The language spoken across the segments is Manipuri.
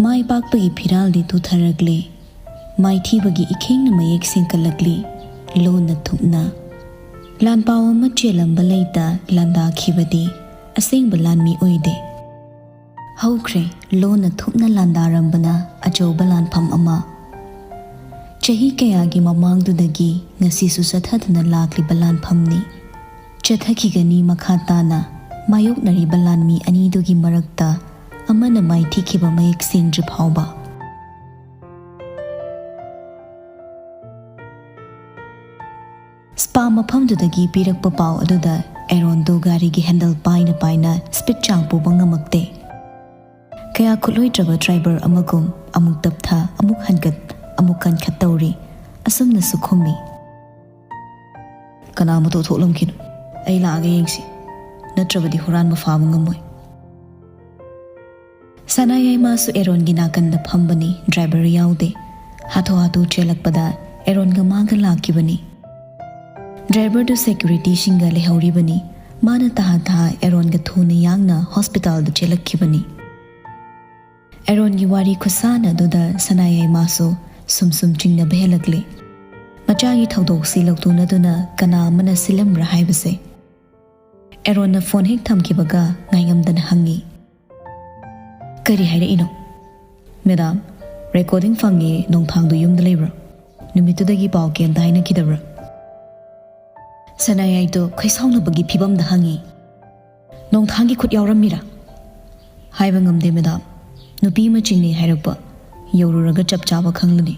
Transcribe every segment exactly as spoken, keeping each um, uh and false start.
ꯃꯥꯏ ꯄꯥꯛꯄꯒꯤ ꯐꯤꯔꯥꯜꯗꯤ ꯇꯨꯊꯔꯛꯂꯦ꯫ ꯃꯥꯏꯊꯤꯕꯒꯤ ꯏꯈꯦꯡꯅ ꯃꯌꯦꯛ ꯁꯦꯡꯀꯠꯂꯛꯂꯤ꯫ ꯂꯣꯟꯅ ꯊꯨꯞꯅ꯫ ꯂꯥꯟꯄꯥꯎ ꯑꯃ ꯆꯦꯜꯂꯝꯕ ꯂꯩꯇ ꯂꯥꯟꯗꯥꯈꯤꯕꯗꯤ ꯑꯁꯦꯡꯕ ꯂꯥꯟꯃꯤ ꯑꯣꯏꯗꯦ꯫ ꯍꯧꯈ꯭ꯔꯦ꯫ ꯂꯣꯟꯅ ꯊꯨꯞꯅ ꯂꯥꯟꯗꯥꯔꯝꯕꯅ ꯑꯆꯧꯕ ꯂꯥꯟꯐꯝ ꯑꯃ꯫ ꯆꯍꯤ ꯀꯌꯥꯒꯤ ꯃꯃꯥꯡꯗꯨꯗꯒꯤ ꯉꯁꯤꯁꯨ ꯆꯠꯊꯗꯨꯅ ꯂꯥꯛꯂꯤꯕ ꯂꯥꯟꯐꯝꯅꯤ꯫ ꯆꯠꯊꯈꯤꯒꯅꯤ ꯃꯈꯥ ꯇꯥꯅ꯫ ꯃꯥꯌꯣꯛꯅꯔꯤꯕ ꯂꯥꯟꯃꯤ ꯑꯅꯤꯗꯨꯒꯤ ꯃꯔꯛꯇ ꯑꯃꯅ ꯃꯥꯏꯊꯤꯈꯤꯕ ꯃꯌꯦꯛ ꯁꯦꯡꯗ꯭ꯔꯤ ꯐꯥꯎꯕ꯫ ꯁ꯭ꯄꯥ ꯃꯐꯝꯗꯨꯗꯒꯤ ꯄꯤꯔꯛꯄ ꯄꯥꯎ ꯑꯗꯨꯗ ꯑꯦꯔꯣꯟꯗꯨ ꯒꯥꯔꯤꯒꯤ ꯍꯦꯟꯗꯜ ꯄꯥꯏꯅ ꯄꯥꯏꯅ ꯁ꯭ꯄꯤꯗ ꯆꯥꯡ ꯄꯨꯕ ꯉꯝꯃꯛꯇꯦ꯫ ꯀꯌꯥ ꯈꯨꯠꯂꯣꯏꯗ꯭ꯔꯕ ꯗ꯭ꯔꯥꯏꯚꯔ ꯑꯃꯒꯨꯝ ꯑꯃꯨꯛ ꯇꯞꯊ, ꯑꯃꯨꯛ ꯍꯟꯒꯠ, ꯑꯃꯨꯛ ꯀꯟꯈꯠ ꯇꯧꯔꯤ꯫ ꯑꯁꯨꯝꯅꯁꯨ ꯈꯨꯝꯃꯤ꯫ "ꯀꯅꯥ ꯃꯇꯧ ꯊꯣꯛꯂꯝꯈꯤꯅꯣ? ꯑꯩ ꯂꯥꯛꯑꯒ ꯌꯦꯡꯁꯤ, ꯅꯠꯇ꯭ꯔꯕꯗꯤ ꯍꯨꯔꯥꯟꯕ ꯐꯥꯕ ꯉꯝꯃꯣꯏ"꯫ ꯁꯅꯥꯌꯥꯏꯃꯥꯁꯨ ꯑꯦꯔꯣꯟꯒꯤ ꯅꯥꯀꯟꯗ ꯐꯝꯕꯅꯤ, ꯗ꯭ꯔꯥꯏꯚꯔ ꯌꯥꯎꯗꯦ꯫ ꯍꯥꯊꯨ ꯍꯥꯊꯨ ꯆꯦꯜꯂꯛꯄꯗ ꯑꯦꯔꯣꯟꯒ ꯃꯥꯒ ꯂꯥꯛꯈꯤꯕꯅꯤ꯫ ꯗ꯭ꯔꯥꯏꯚꯔꯗꯨ ꯁꯦꯀ꯭ꯌꯨꯔꯤꯇꯤꯁꯤꯡꯒ ꯂꯩꯍꯧꯔꯤꯕꯅꯤ꯫ ꯃꯥꯅ ꯇꯍꯥ ꯇꯍꯥ ꯑꯦꯔꯣꯟꯒ ꯊꯨꯅ ꯌꯥꯡꯅ ꯍꯣꯁꯄꯤꯇꯥꯜꯗ ꯆꯦꯜꯂꯛꯈꯤꯕꯅꯤ꯫ ꯑꯦꯔꯣꯟꯒꯤ ꯋꯥꯔꯤ ꯈꯨꯁꯥꯟ ꯑꯗꯨꯗ ꯁꯅꯥꯌꯥꯏꯃꯥꯁꯨ ꯁꯨꯝ ꯁꯨꯝ ꯆꯤꯡꯅꯕ ꯍꯦꯜꯂꯛꯂꯦ꯫ ꯃꯆꯥꯒꯤ ꯊꯧꯗꯣꯛꯁꯤ ꯂꯧꯇꯨꯅꯗꯨꯅ ꯀꯅꯥ ꯑꯃꯅ ꯁꯤꯜꯂꯝꯕ꯭ꯔꯥ ꯍꯥꯏꯕꯁꯦ꯫ ꯑꯦꯔꯣꯟꯅ ꯐꯣꯟ ꯍꯦꯛ ꯊꯝꯈꯤꯕꯒ ꯉꯥꯏꯉꯝꯗꯅ ꯍꯪꯉꯤ꯫ "ꯀꯔꯤ ꯍꯥꯏꯔꯛꯏꯅꯣ?" "ꯃꯦꯗꯥꯝ, ꯔꯦꯀꯣꯔꯗꯤꯡ ꯐꯪꯉꯦ, ꯅꯣꯡꯊꯥꯡꯗꯨ ꯌꯨꯝꯗ ꯂꯩꯕ꯭ꯔꯥ? ꯅꯨꯃꯤꯠꯇꯨꯗꯒꯤ ꯄꯥꯎ ꯀꯩꯝꯇ ꯍꯥꯏꯅꯈꯤꯗꯕ꯭ꯔꯥ?" ꯁꯅꯥꯌꯥꯏꯗꯣ ꯈꯣꯏꯁꯥꯎꯅꯕꯒꯤ ꯐꯤꯕꯝꯗ ꯍꯪꯉꯤ꯫ "ꯅꯣꯡꯊꯥꯡꯒꯤ ꯈꯨꯠ ꯌꯥꯎꯔꯝꯃꯤꯔꯥ?" "ꯍꯥꯏꯕ ꯉꯝꯗꯦ, ꯃꯦꯗꯥꯝ꯫ ꯅꯨꯄꯤ ꯑꯃ ꯆꯤꯡꯅꯩ ꯍꯥꯏꯔꯛꯄ꯫ ꯌꯧꯔꯨꯔꯒ ꯆꯞ ꯆꯥꯕ ꯈꯪꯂꯅꯤ"꯫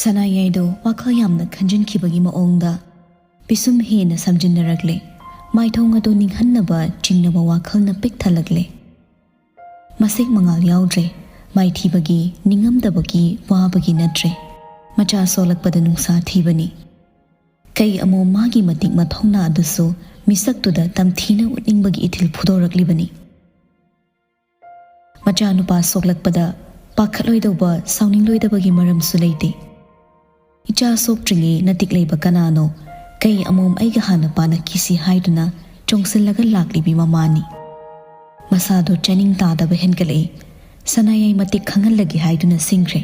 ꯁꯅꯥꯌꯥꯏꯗꯣ ꯋꯥꯈꯜ ꯌꯥꯝꯅ ꯈꯟꯖꯤꯟꯈꯤꯕꯒꯤ ꯃꯑꯣꯡꯗ ꯄꯤꯁꯨꯝ ꯍꯦꯟꯅ ꯁꯝꯖꯤꯟꯅꯔꯛꯂꯦ꯫ ꯃꯥꯏꯊꯣꯡ ꯑꯗꯨ ꯅꯤꯡꯍꯟꯅꯕ ꯆꯤꯡꯅꯕ ꯋꯥꯈꯜꯅ ꯄꯤꯛ ꯊꯜꯂꯛꯂꯦ꯫ ꯃꯁꯦꯛ ꯃꯉꯥꯜ ꯌꯥꯎꯗ꯭ꯔꯦ꯫ ꯃꯥꯏꯊꯤꯕꯒꯤ, ꯅꯤꯡꯉꯝꯗꯕꯒꯤ, ꯋꯥꯕꯒꯤ ꯅꯠꯇ꯭ꯔꯦ꯫ ꯃꯆꯥ ꯁꯣꯛꯂꯛꯄꯗ ꯅꯨꯡꯁꯥ ꯊꯤꯕꯅꯤ꯫ ꯀꯩ ꯑꯃꯣꯝ ꯃꯥꯒꯤ ꯃꯇꯤꯛ ꯃꯊꯧꯅꯥ ꯑꯗꯨꯁꯨ ꯃꯤꯁꯛꯇꯨꯗ ꯇꯝꯊꯤꯅ ꯎꯠꯅꯤꯡꯕꯒꯤ ꯏꯊꯤꯜ ꯐꯨꯗꯣꯔꯛꯂꯤꯕꯅꯤ꯫ ꯃꯆꯥꯅꯨꯄꯥ ꯁꯣꯛꯂꯛꯄꯗ ꯄꯥꯈꯠꯂꯣꯏꯗꯧꯕ, ꯁꯥꯎꯅꯤꯡꯂꯣꯏꯗꯕꯒꯤ ꯃꯔꯝꯁꯨ ꯂꯩꯇꯦ꯫ ꯏꯆꯥ ꯁꯣꯛꯇ꯭ꯔꯤꯉꯩ ꯅꯇꯤꯛ ꯂꯩꯕ ꯀꯅꯥꯅꯣ? ꯀꯩ ꯑꯃꯣꯝ ꯑꯩꯒ ꯍꯥꯟꯅ ꯄꯥꯅꯈꯤꯁꯤ ꯍꯥꯏꯗꯨꯅ ꯆꯣꯡꯁꯤꯜꯂꯒ ꯂꯥꯛꯂꯤꯕꯤ ꯃꯃꯥꯅꯤ꯫ ꯃꯁꯥꯗꯨ ꯆꯥꯅꯤꯡ ꯇꯥꯗꯕ ꯍꯦꯟꯒꯠꯂꯛꯏ꯫ ꯁꯅꯥꯌꯥꯏ ꯃꯇꯤꯛ ꯈꯪꯍꯜꯂꯒꯦ ꯍꯥꯏꯗꯨꯅ ꯁꯤꯡꯈ꯭ꯔꯦ꯫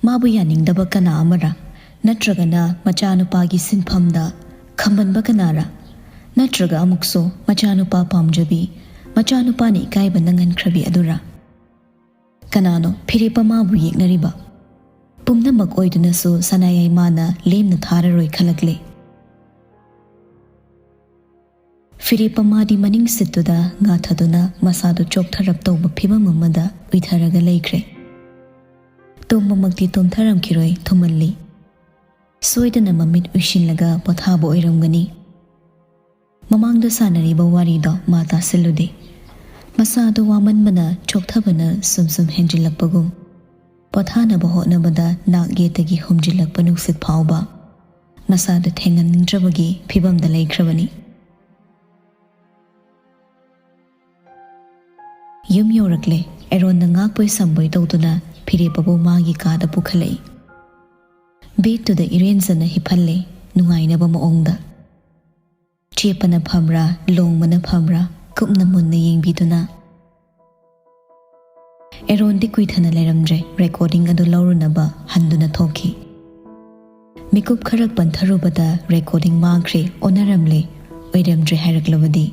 ꯃꯥꯕꯨ ꯌꯥꯅꯤꯡꯗꯕ ꯀꯅꯥ ꯑꯃꯔ, ꯅꯠꯇ꯭ꯔꯒꯅ ꯃꯆꯥꯅꯨꯄꯥꯒꯤ ꯁꯤꯟꯐꯝꯗ ꯈꯝꯕꯟꯕ ꯀꯅꯥꯔ, ꯅꯠꯇ꯭ꯔꯒ ꯑꯃꯨꯛꯁꯨ ꯃꯆꯥꯅꯨꯄꯥ ꯄꯥꯝꯖꯕꯤ, ꯃꯆꯥꯅꯨꯄꯥꯅ ꯏꯀꯥꯏꯕ ꯅꯪꯍꯟꯈ꯭ꯔꯕꯤ ꯑꯗꯨꯔ? ꯀꯅꯥꯅꯣ ꯐꯤꯔꯦꯞꯄ ꯃꯥꯕꯨ ꯌꯦꯛꯅꯔꯤꯕ? ꯄꯨꯝꯅꯃꯛ ꯑꯣꯏꯗꯨꯅꯁꯨ ꯁꯅꯥꯌꯥꯏ ꯃꯥꯅ ꯂꯦꯝꯅ ꯊꯥꯔꯔꯣꯏ ꯈꯜꯂꯛꯂꯦ꯫ ꯐꯤꯔꯦꯞꯄ ꯃꯥꯗꯤ ꯃꯅꯤꯡ ꯁꯤꯠꯇꯨꯗ ꯉꯥꯊꯗꯨꯅ ꯃꯁꯥꯗꯨ ꯆꯣꯛꯊꯔꯞ ꯇꯧꯕ ꯐꯤꯕꯝ ꯑꯃꯗ ꯎꯏꯊꯔꯒ ꯂꯩꯈ꯭ꯔꯦ꯫ ꯇꯨꯝꯕꯃꯛꯇꯤ ꯇꯨꯝꯊꯔꯝꯈꯤꯔꯣꯏ, ꯊꯨꯝꯍꯜꯂꯤ꯫ ꯁꯣꯏꯗꯅ ꯃꯃꯤꯠ ꯎꯏꯁꯤꯜꯂꯒ ꯄꯣꯊꯥꯕ ꯑꯣꯏꯔꯝꯒꯅꯤ꯫ ꯃꯃꯥꯡꯗ ꯁꯥꯟꯅꯔꯤꯕ ꯋꯥꯔꯤꯗꯣ ꯃꯥ ꯇꯥꯁꯤꯜꯂꯨꯗꯦ꯫ ꯃꯁꯥꯗꯣ ꯋꯥꯃꯟꯕꯅ ꯆꯣꯛꯊꯕꯅ ꯁꯨꯝ ꯁꯨꯝ ꯍꯦꯟꯖꯤꯜꯂꯛꯄꯒꯨꯝ, ꯄꯣꯊꯥꯅꯕ ꯍꯣꯠꯅꯕꯗ ꯅꯥꯛ ꯌꯦꯠꯇꯒꯤ ꯍꯨꯝꯖꯤꯜꯂꯛꯄ ꯅꯨꯡꯁꯤꯠ ꯐꯥꯎꯕ ꯃꯁꯥꯗ ꯊꯦꯡꯍꯟꯅꯤꯡꯗ꯭ꯔꯕꯒꯤ ꯐꯤꯕꯝꯗ ꯂꯩꯈ꯭ꯔꯕꯅꯤ꯫ ꯌꯨꯝ ꯌꯧꯔꯛꯂꯦ꯫ ꯑꯦꯔꯣꯟꯅ ꯉꯥꯛꯄꯣꯏ ꯁꯝꯕꯣꯏ ꯇꯧꯗꯨꯅ ꯐꯤꯔꯦꯞꯄꯕꯨ ꯃꯥꯒꯤ ꯀꯥꯗ ꯄꯨꯈꯠꯂꯛꯏ꯫ ꯕꯦꯗꯇꯨꯗ ꯏꯔꯦꯟꯖꯅ ꯍꯤꯞꯍꯜꯂꯦ, ꯅꯨꯡꯉꯥꯏꯅꯕ ꯃꯑꯣꯡꯗ꯫ ꯆꯦꯞꯄꯅ ꯐꯝꯕ꯭ꯔꯥ, ꯂꯣꯡꯕꯅ ꯐꯝꯕ꯭ꯔꯥ, ꯀꯨꯞꯅ ꯃꯨꯟꯅ ꯌꯦꯡꯕꯤꯗꯨꯅ꯫ ꯑꯦꯔꯣꯟꯗꯤ ꯀꯨꯏꯊꯅ ꯂꯩꯔꯝꯗ꯭ꯔꯦ, ꯔꯦꯀꯣꯔꯗꯤꯡ ꯑꯗꯨ ꯂꯧꯔꯨꯅꯕ ꯍꯟꯗꯨꯅ ꯊꯣꯛꯈꯤ꯫ ꯃꯤꯀꯨꯞ ꯈꯔ ꯄꯟꯊꯔꯨꯕꯗ ꯔꯦꯀꯣꯔꯗꯤꯡ ꯃꯥꯡꯈ꯭ꯔꯦ, ꯑꯣꯟꯅꯔꯝꯂꯦ, ꯑꯣꯏꯔꯝꯗ꯭ꯔꯦ ꯍꯥꯏꯔꯛꯂꯕꯗꯤ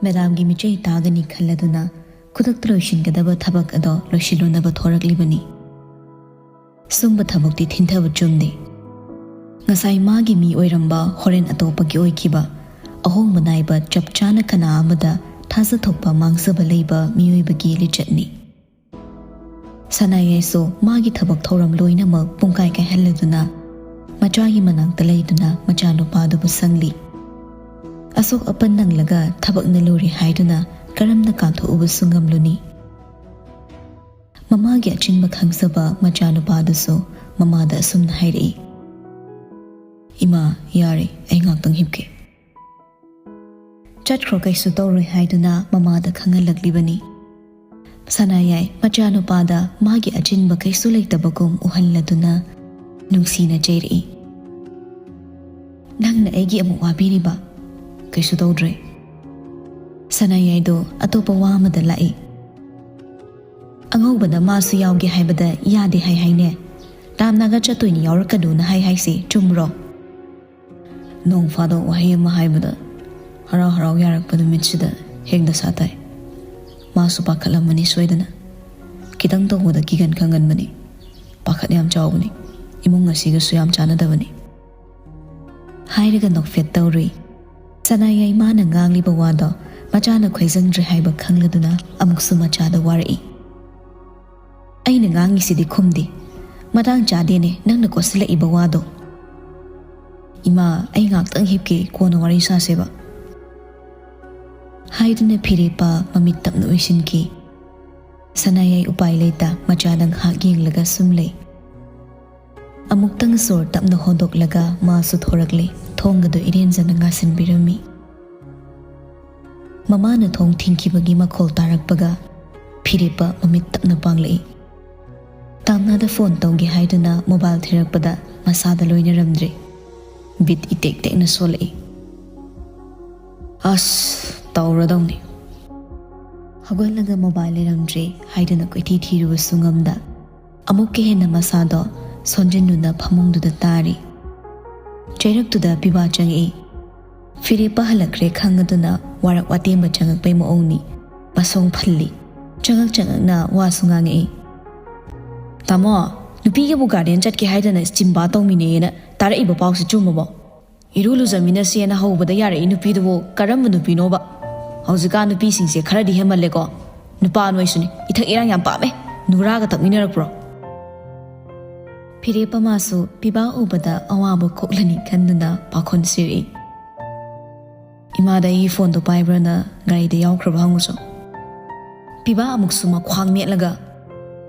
ꯃꯦꯗꯥꯝꯒꯤ ꯃꯤꯆꯩ ꯇꯥꯒꯅꯤ ꯈꯜꯂꯗꯨꯅ ꯈꯨꯗꯛꯇ ꯂꯣꯏꯁꯤꯟꯒꯗꯕ ꯊꯕꯛ ꯑꯗꯣ ꯂꯣꯏꯁꯤꯜꯂꯨꯅꯕ ꯊꯣꯔꯛꯂꯤꯕꯅꯤ꯫ ꯁꯨꯝꯕ ꯊꯕꯛꯇꯤ ꯊꯤꯟꯊꯕ ꯆꯨꯝꯗꯦ꯫ ꯉꯁꯥꯏ ꯃꯥꯒꯤ ꯃꯤ ꯑꯣꯏꯔꯝꯕ ꯍꯣꯔꯦꯟ ꯑꯇꯣꯞꯄꯒꯤ ꯑꯣꯏꯈꯤꯕ, ꯑꯍꯣꯡꯕ ꯅꯥꯏꯕ ꯆꯞ ꯆꯥꯅ ꯀꯅꯥ ꯑꯃꯗ ꯊꯥꯖꯊꯣꯛꯄ ꯃꯥꯡꯖꯕ ꯂꯩꯕ ꯃꯤꯑꯣꯏꯕꯒꯤ ꯂꯤꯆꯠꯅꯤ꯫ ꯁꯅꯥꯌꯥꯏꯁꯨ ꯃꯥꯒꯤ ꯊꯕꯛ ꯊꯧꯔꯝ ꯂꯣꯏꯅꯃꯛ ꯄꯨꯡꯀꯥꯏ ꯀꯥꯏꯍꯜꯂꯗꯨꯅ ꯃꯆꯥꯒꯤ ꯃꯅꯥꯛꯇ ꯂꯩꯗꯨꯅ ꯃꯆꯥꯅꯨꯄꯥꯗꯨꯕꯨ ꯁꯪꯂꯤ꯫ ꯑꯁꯣꯛ ꯑꯄꯟ ꯅꯪꯂꯒ ꯊꯕꯛꯅ ꯂꯨꯔꯦ ꯍꯥꯏꯗꯨꯅ ꯀꯔꯝꯅ ꯀꯥꯟꯊꯣꯛꯎꯕꯁꯨ ꯉꯝꯂꯨꯅꯤ? ꯃꯃꯥꯒꯤ ꯑꯆꯤꯟꯕ ꯈꯪꯖꯕ ꯃꯆꯥꯅꯨꯄꯥꯗꯨꯁꯨ ꯃꯃꯥꯗ ꯑꯁꯨꯝꯅ ꯍꯥꯏꯔꯛꯏ, "ꯏꯃꯥ, ꯌꯥꯔꯦ, ꯑꯩ ꯉꯥꯛꯇꯪ ꯍꯤꯞꯀꯦ"꯫ ꯆꯠꯈ꯭ꯔꯣ, ꯀꯩꯁꯨ ꯇꯧꯔꯣꯏ ꯍꯥꯏꯗꯨꯅ ꯃꯃꯥꯗ ꯈꯪꯍꯜꯂꯛꯂꯤꯕꯅꯤ꯫ ꯁꯅꯥꯌꯥꯏ ꯃꯆꯥꯅꯨꯄꯥꯗ ꯃꯥꯒꯤ ꯑꯆꯤꯟꯕ ꯀꯩꯁꯨ ꯂꯩꯇꯕꯒꯨꯝ ꯎꯍꯜꯂꯗꯨꯅ ꯅꯨꯡꯁꯤꯅ ꯆꯩꯔꯛꯏ, "ꯅꯪꯅ ꯑꯩꯒꯤ ꯑꯃꯨꯛ ꯋꯥꯕꯤꯔꯤꯕ? ꯀꯩꯁꯨ ꯇꯧꯗ꯭ꯔꯦ"꯫ ꯁꯅꯥꯌꯥꯏꯗꯣ ꯑꯇꯣꯞꯄ ꯋꯥ ꯑꯃꯗ ꯂꯥꯛꯏ꯫ ꯑꯉꯧꯕꯅ ꯃꯥꯁꯨ ꯌꯥꯎꯒꯦ ꯍꯥꯏꯕꯗ ꯌꯥꯗꯦ ꯍꯥꯏ ꯍꯥꯏꯅꯦ꯫ ꯔꯥꯝꯅꯥꯒ ꯆꯠꯇꯣꯏꯅꯤ, ꯌꯥꯎꯔꯛꯀꯅꯨꯅ ꯍꯥꯏ ꯍꯥꯏꯁꯦ ꯆꯨꯝꯕ꯭ꯔꯣ? ꯅꯣꯡ ꯐꯥꯗꯣꯛ ꯋꯥꯍꯩ ꯑꯃ ꯍꯥꯏꯕꯗ ꯍꯔꯥꯎ ꯍꯔꯥꯎ ꯌꯥꯔꯛꯄ ꯅꯨꯃꯤꯠꯁꯤꯗ ꯍꯦꯛ ꯗꯁꯥ ꯇꯥꯏ꯫ ꯃꯥꯁꯨ ꯄꯥꯈꯠꯂꯝꯃꯅꯤ ꯁꯣꯏꯗꯅ꯫ ꯈꯤꯇꯪ ꯇꯧꯕꯗ ꯀꯤꯒꯟ ꯈꯪꯒꯟꯕꯅꯤ꯫ ꯄꯥꯈꯠ ꯌꯥꯝ ꯆꯥꯎꯕꯅꯤ꯫ ꯏꯃꯨꯡ ꯑꯁꯤꯒꯁꯨ ꯌꯥꯝ ꯆꯥꯟꯅꯗꯕꯅꯤ꯫ ꯍꯥꯏꯔꯒ ꯅꯣꯛꯐꯦꯠ ꯇꯧꯔꯨꯏ꯫ ꯁꯅꯥꯌꯥꯏ ꯃꯥꯅ ꯉꯥꯡꯂꯤꯕ ꯋꯥꯗꯣ ꯃꯆꯥꯅ ꯈꯣꯏꯖꯪꯗ꯭ꯔꯦ ꯍꯥꯏꯕ ꯈꯪꯂꯗꯨꯅ ꯑꯃꯨꯛꯁꯨ ꯃꯆꯥꯗ ꯋꯥꯔꯛꯏ꯫ ꯑꯩꯅ ꯉꯥꯡꯉꯤꯁꯤꯗꯤ ꯈꯨꯝꯗꯦ꯫ ꯃꯇꯥꯡ ꯆꯥꯗꯦꯅꯦ ꯅꯪꯅ ꯀꯣꯠꯁꯤꯜꯂꯛꯏꯕ ꯋꯥꯗꯣ꯫ ꯏꯃꯥ, ꯑꯩ ꯉꯥꯛꯇꯪ ꯍꯤꯞꯀꯦ, ꯀꯣꯟꯅ ꯋꯥꯔꯤ ꯁꯥꯁꯦꯕ꯫ ꯍꯥꯏꯗꯨꯅ ꯐꯤꯔꯦꯞꯄ ꯃꯃꯤꯠ ꯇꯞꯅ ꯎꯏꯁꯤꯟꯈꯤ꯫ ꯁꯅꯥꯌꯥꯏ ꯎꯄꯥꯏ ꯂꯩꯇ ꯃꯆꯥꯗ ꯉꯥꯏꯍꯥꯛ ꯌꯦꯡꯂꯒ ꯁꯨꯝ ꯂꯩ꯫ ꯑꯃꯨꯛꯇꯪ ꯁꯣꯔ ꯇꯞꯅ ꯍꯣꯟꯗꯣꯛꯂꯒ ꯃꯥꯁꯨ ꯊꯣꯔꯛꯂꯦ꯫ ꯊꯣꯡꯒꯗꯨ ꯏꯔꯦꯟꯖꯅ ꯉꯥꯁꯤꯟꯕꯤꯔꯝꯃꯤ꯫ ꯃꯃꯥꯅ ꯊꯣꯡ ꯊꯤꯡꯈꯤꯕꯒꯤ ꯃꯈꯣꯜ ꯇꯥꯔꯛꯄꯒ ꯐꯤꯔꯦꯞꯄ ꯃꯃꯤꯠ ꯇꯞꯅ ꯄꯥꯡꯂꯛꯏ꯫ ꯇꯥꯝꯅꯥꯗ ꯐꯣꯟ ꯇꯧꯒꯦ ꯍꯥꯏꯗꯨꯅ ꯃꯣꯕꯥꯏꯜ ꯊꯤꯔꯛꯄꯗ ꯃꯁꯥꯗ ꯂꯣꯏꯅꯔꯝꯗ꯭ꯔꯦ꯫ ꯕꯤꯠ ꯏꯇꯦꯛ ꯇꯦꯛꯅ ꯁꯣꯜꯂꯛꯏ꯫ ꯑꯁ, ꯇꯧꯔꯗꯧꯅꯤ꯫ ꯍꯧꯒꯠꯂꯒ ꯃꯣꯕꯥꯏꯜ ꯂꯩꯔꯝꯗ꯭ꯔꯦ ꯍꯥꯏꯗꯨꯅ ꯀꯣꯏꯊꯤ ꯊꯤꯔꯨꯕꯁꯨ ꯉꯝꯗ ꯑꯃꯨꯛꯀ ꯍꯦꯟꯅ ꯃꯁꯥꯗꯣ ꯁꯣꯟꯖꯤꯟꯗꯨꯅ ꯐꯃꯨꯡꯗꯨꯗ ꯇꯥꯔꯤ꯫ ꯆꯩꯔꯛꯇꯨꯗ ꯄꯤꯕꯥ ꯆꯪꯉꯛꯏ꯫ ꯐꯤꯔꯦꯞꯄ ꯍꯜꯂꯛꯈ꯭ꯔꯦ ꯈꯪꯉꯗꯨꯅ ꯋꯥꯔꯛ ꯋꯥꯇꯦꯝꯕ ꯆꯪꯉꯛꯄꯩ ꯃꯑꯣꯡꯅꯤ꯫ ꯃꯁꯣꯡ ꯐꯜꯂꯤ꯫ ꯆꯉꯛ ꯆꯉꯛꯅ ꯋꯥꯁꯨ ꯉꯥꯡꯉꯛꯏ꯫ "ꯇꯥꯃꯣ, ꯅꯨꯄꯤꯒꯕꯨ ꯒꯥꯔꯗꯦꯟ ꯆꯠꯀꯦ ꯍꯥꯏꯗꯅ ꯆꯤꯝꯕꯥ ꯇꯧꯃꯤꯟꯅꯩꯌꯦꯅ ꯇꯥꯔꯛꯏꯕ ꯄꯥꯎꯁꯤ ꯆꯨꯝꯃꯕꯣ? ꯏꯔꯨ ꯂꯨꯖꯃꯤꯟꯅꯁꯦꯅ ꯍꯧꯕꯗ ꯌꯥꯔꯛꯏ ꯅꯨꯄꯤꯗꯨꯕꯨ ꯀꯔꯝꯕ ꯅꯨꯄꯤꯅꯣꯕ? ꯍꯧꯖꯤꯛꯀꯥꯟ ꯅꯨꯄꯤꯁꯤꯡꯁꯦ ꯈꯔꯗꯤ ꯍꯦꯟꯃꯜꯂꯦꯀꯣ꯫ ꯅꯨꯄꯥ ꯅꯣꯏꯁꯨꯅꯤ, ꯏꯊꯛ ꯏꯔꯥꯡ ꯌꯥꯝ ꯄꯥꯝꯃꯦ꯫ ꯅꯨꯔꯥꯒ ꯇꯛꯃꯤꯟꯅꯔꯛꯄ꯭ꯔꯣ?" ꯐꯤꯔꯦꯞꯄ ꯃꯥꯁꯨ ꯄꯤꯕꯥ ꯎꯕꯗ ꯑꯋꯥꯕ ꯀꯣꯛꯂꯅꯤ ꯈꯟꯗꯨꯅ ꯄꯥꯈꯣꯟ ꯁꯤꯔꯛꯏ꯫ "ꯏꯃꯥꯗ ꯑꯩꯒꯤ ꯐꯣꯟꯗꯣ ꯄꯥꯏꯕ꯭ꯔꯅ ꯒꯥꯔꯤꯗ ꯌꯥꯎꯈ꯭ꯔꯕ ꯍꯪꯉꯨꯁꯨ?" ꯄꯤꯕꯥ ꯑꯃꯨꯛꯁꯨ ꯃꯈ꯭ꯋꯥꯡ ꯅꯦꯠꯂꯒ,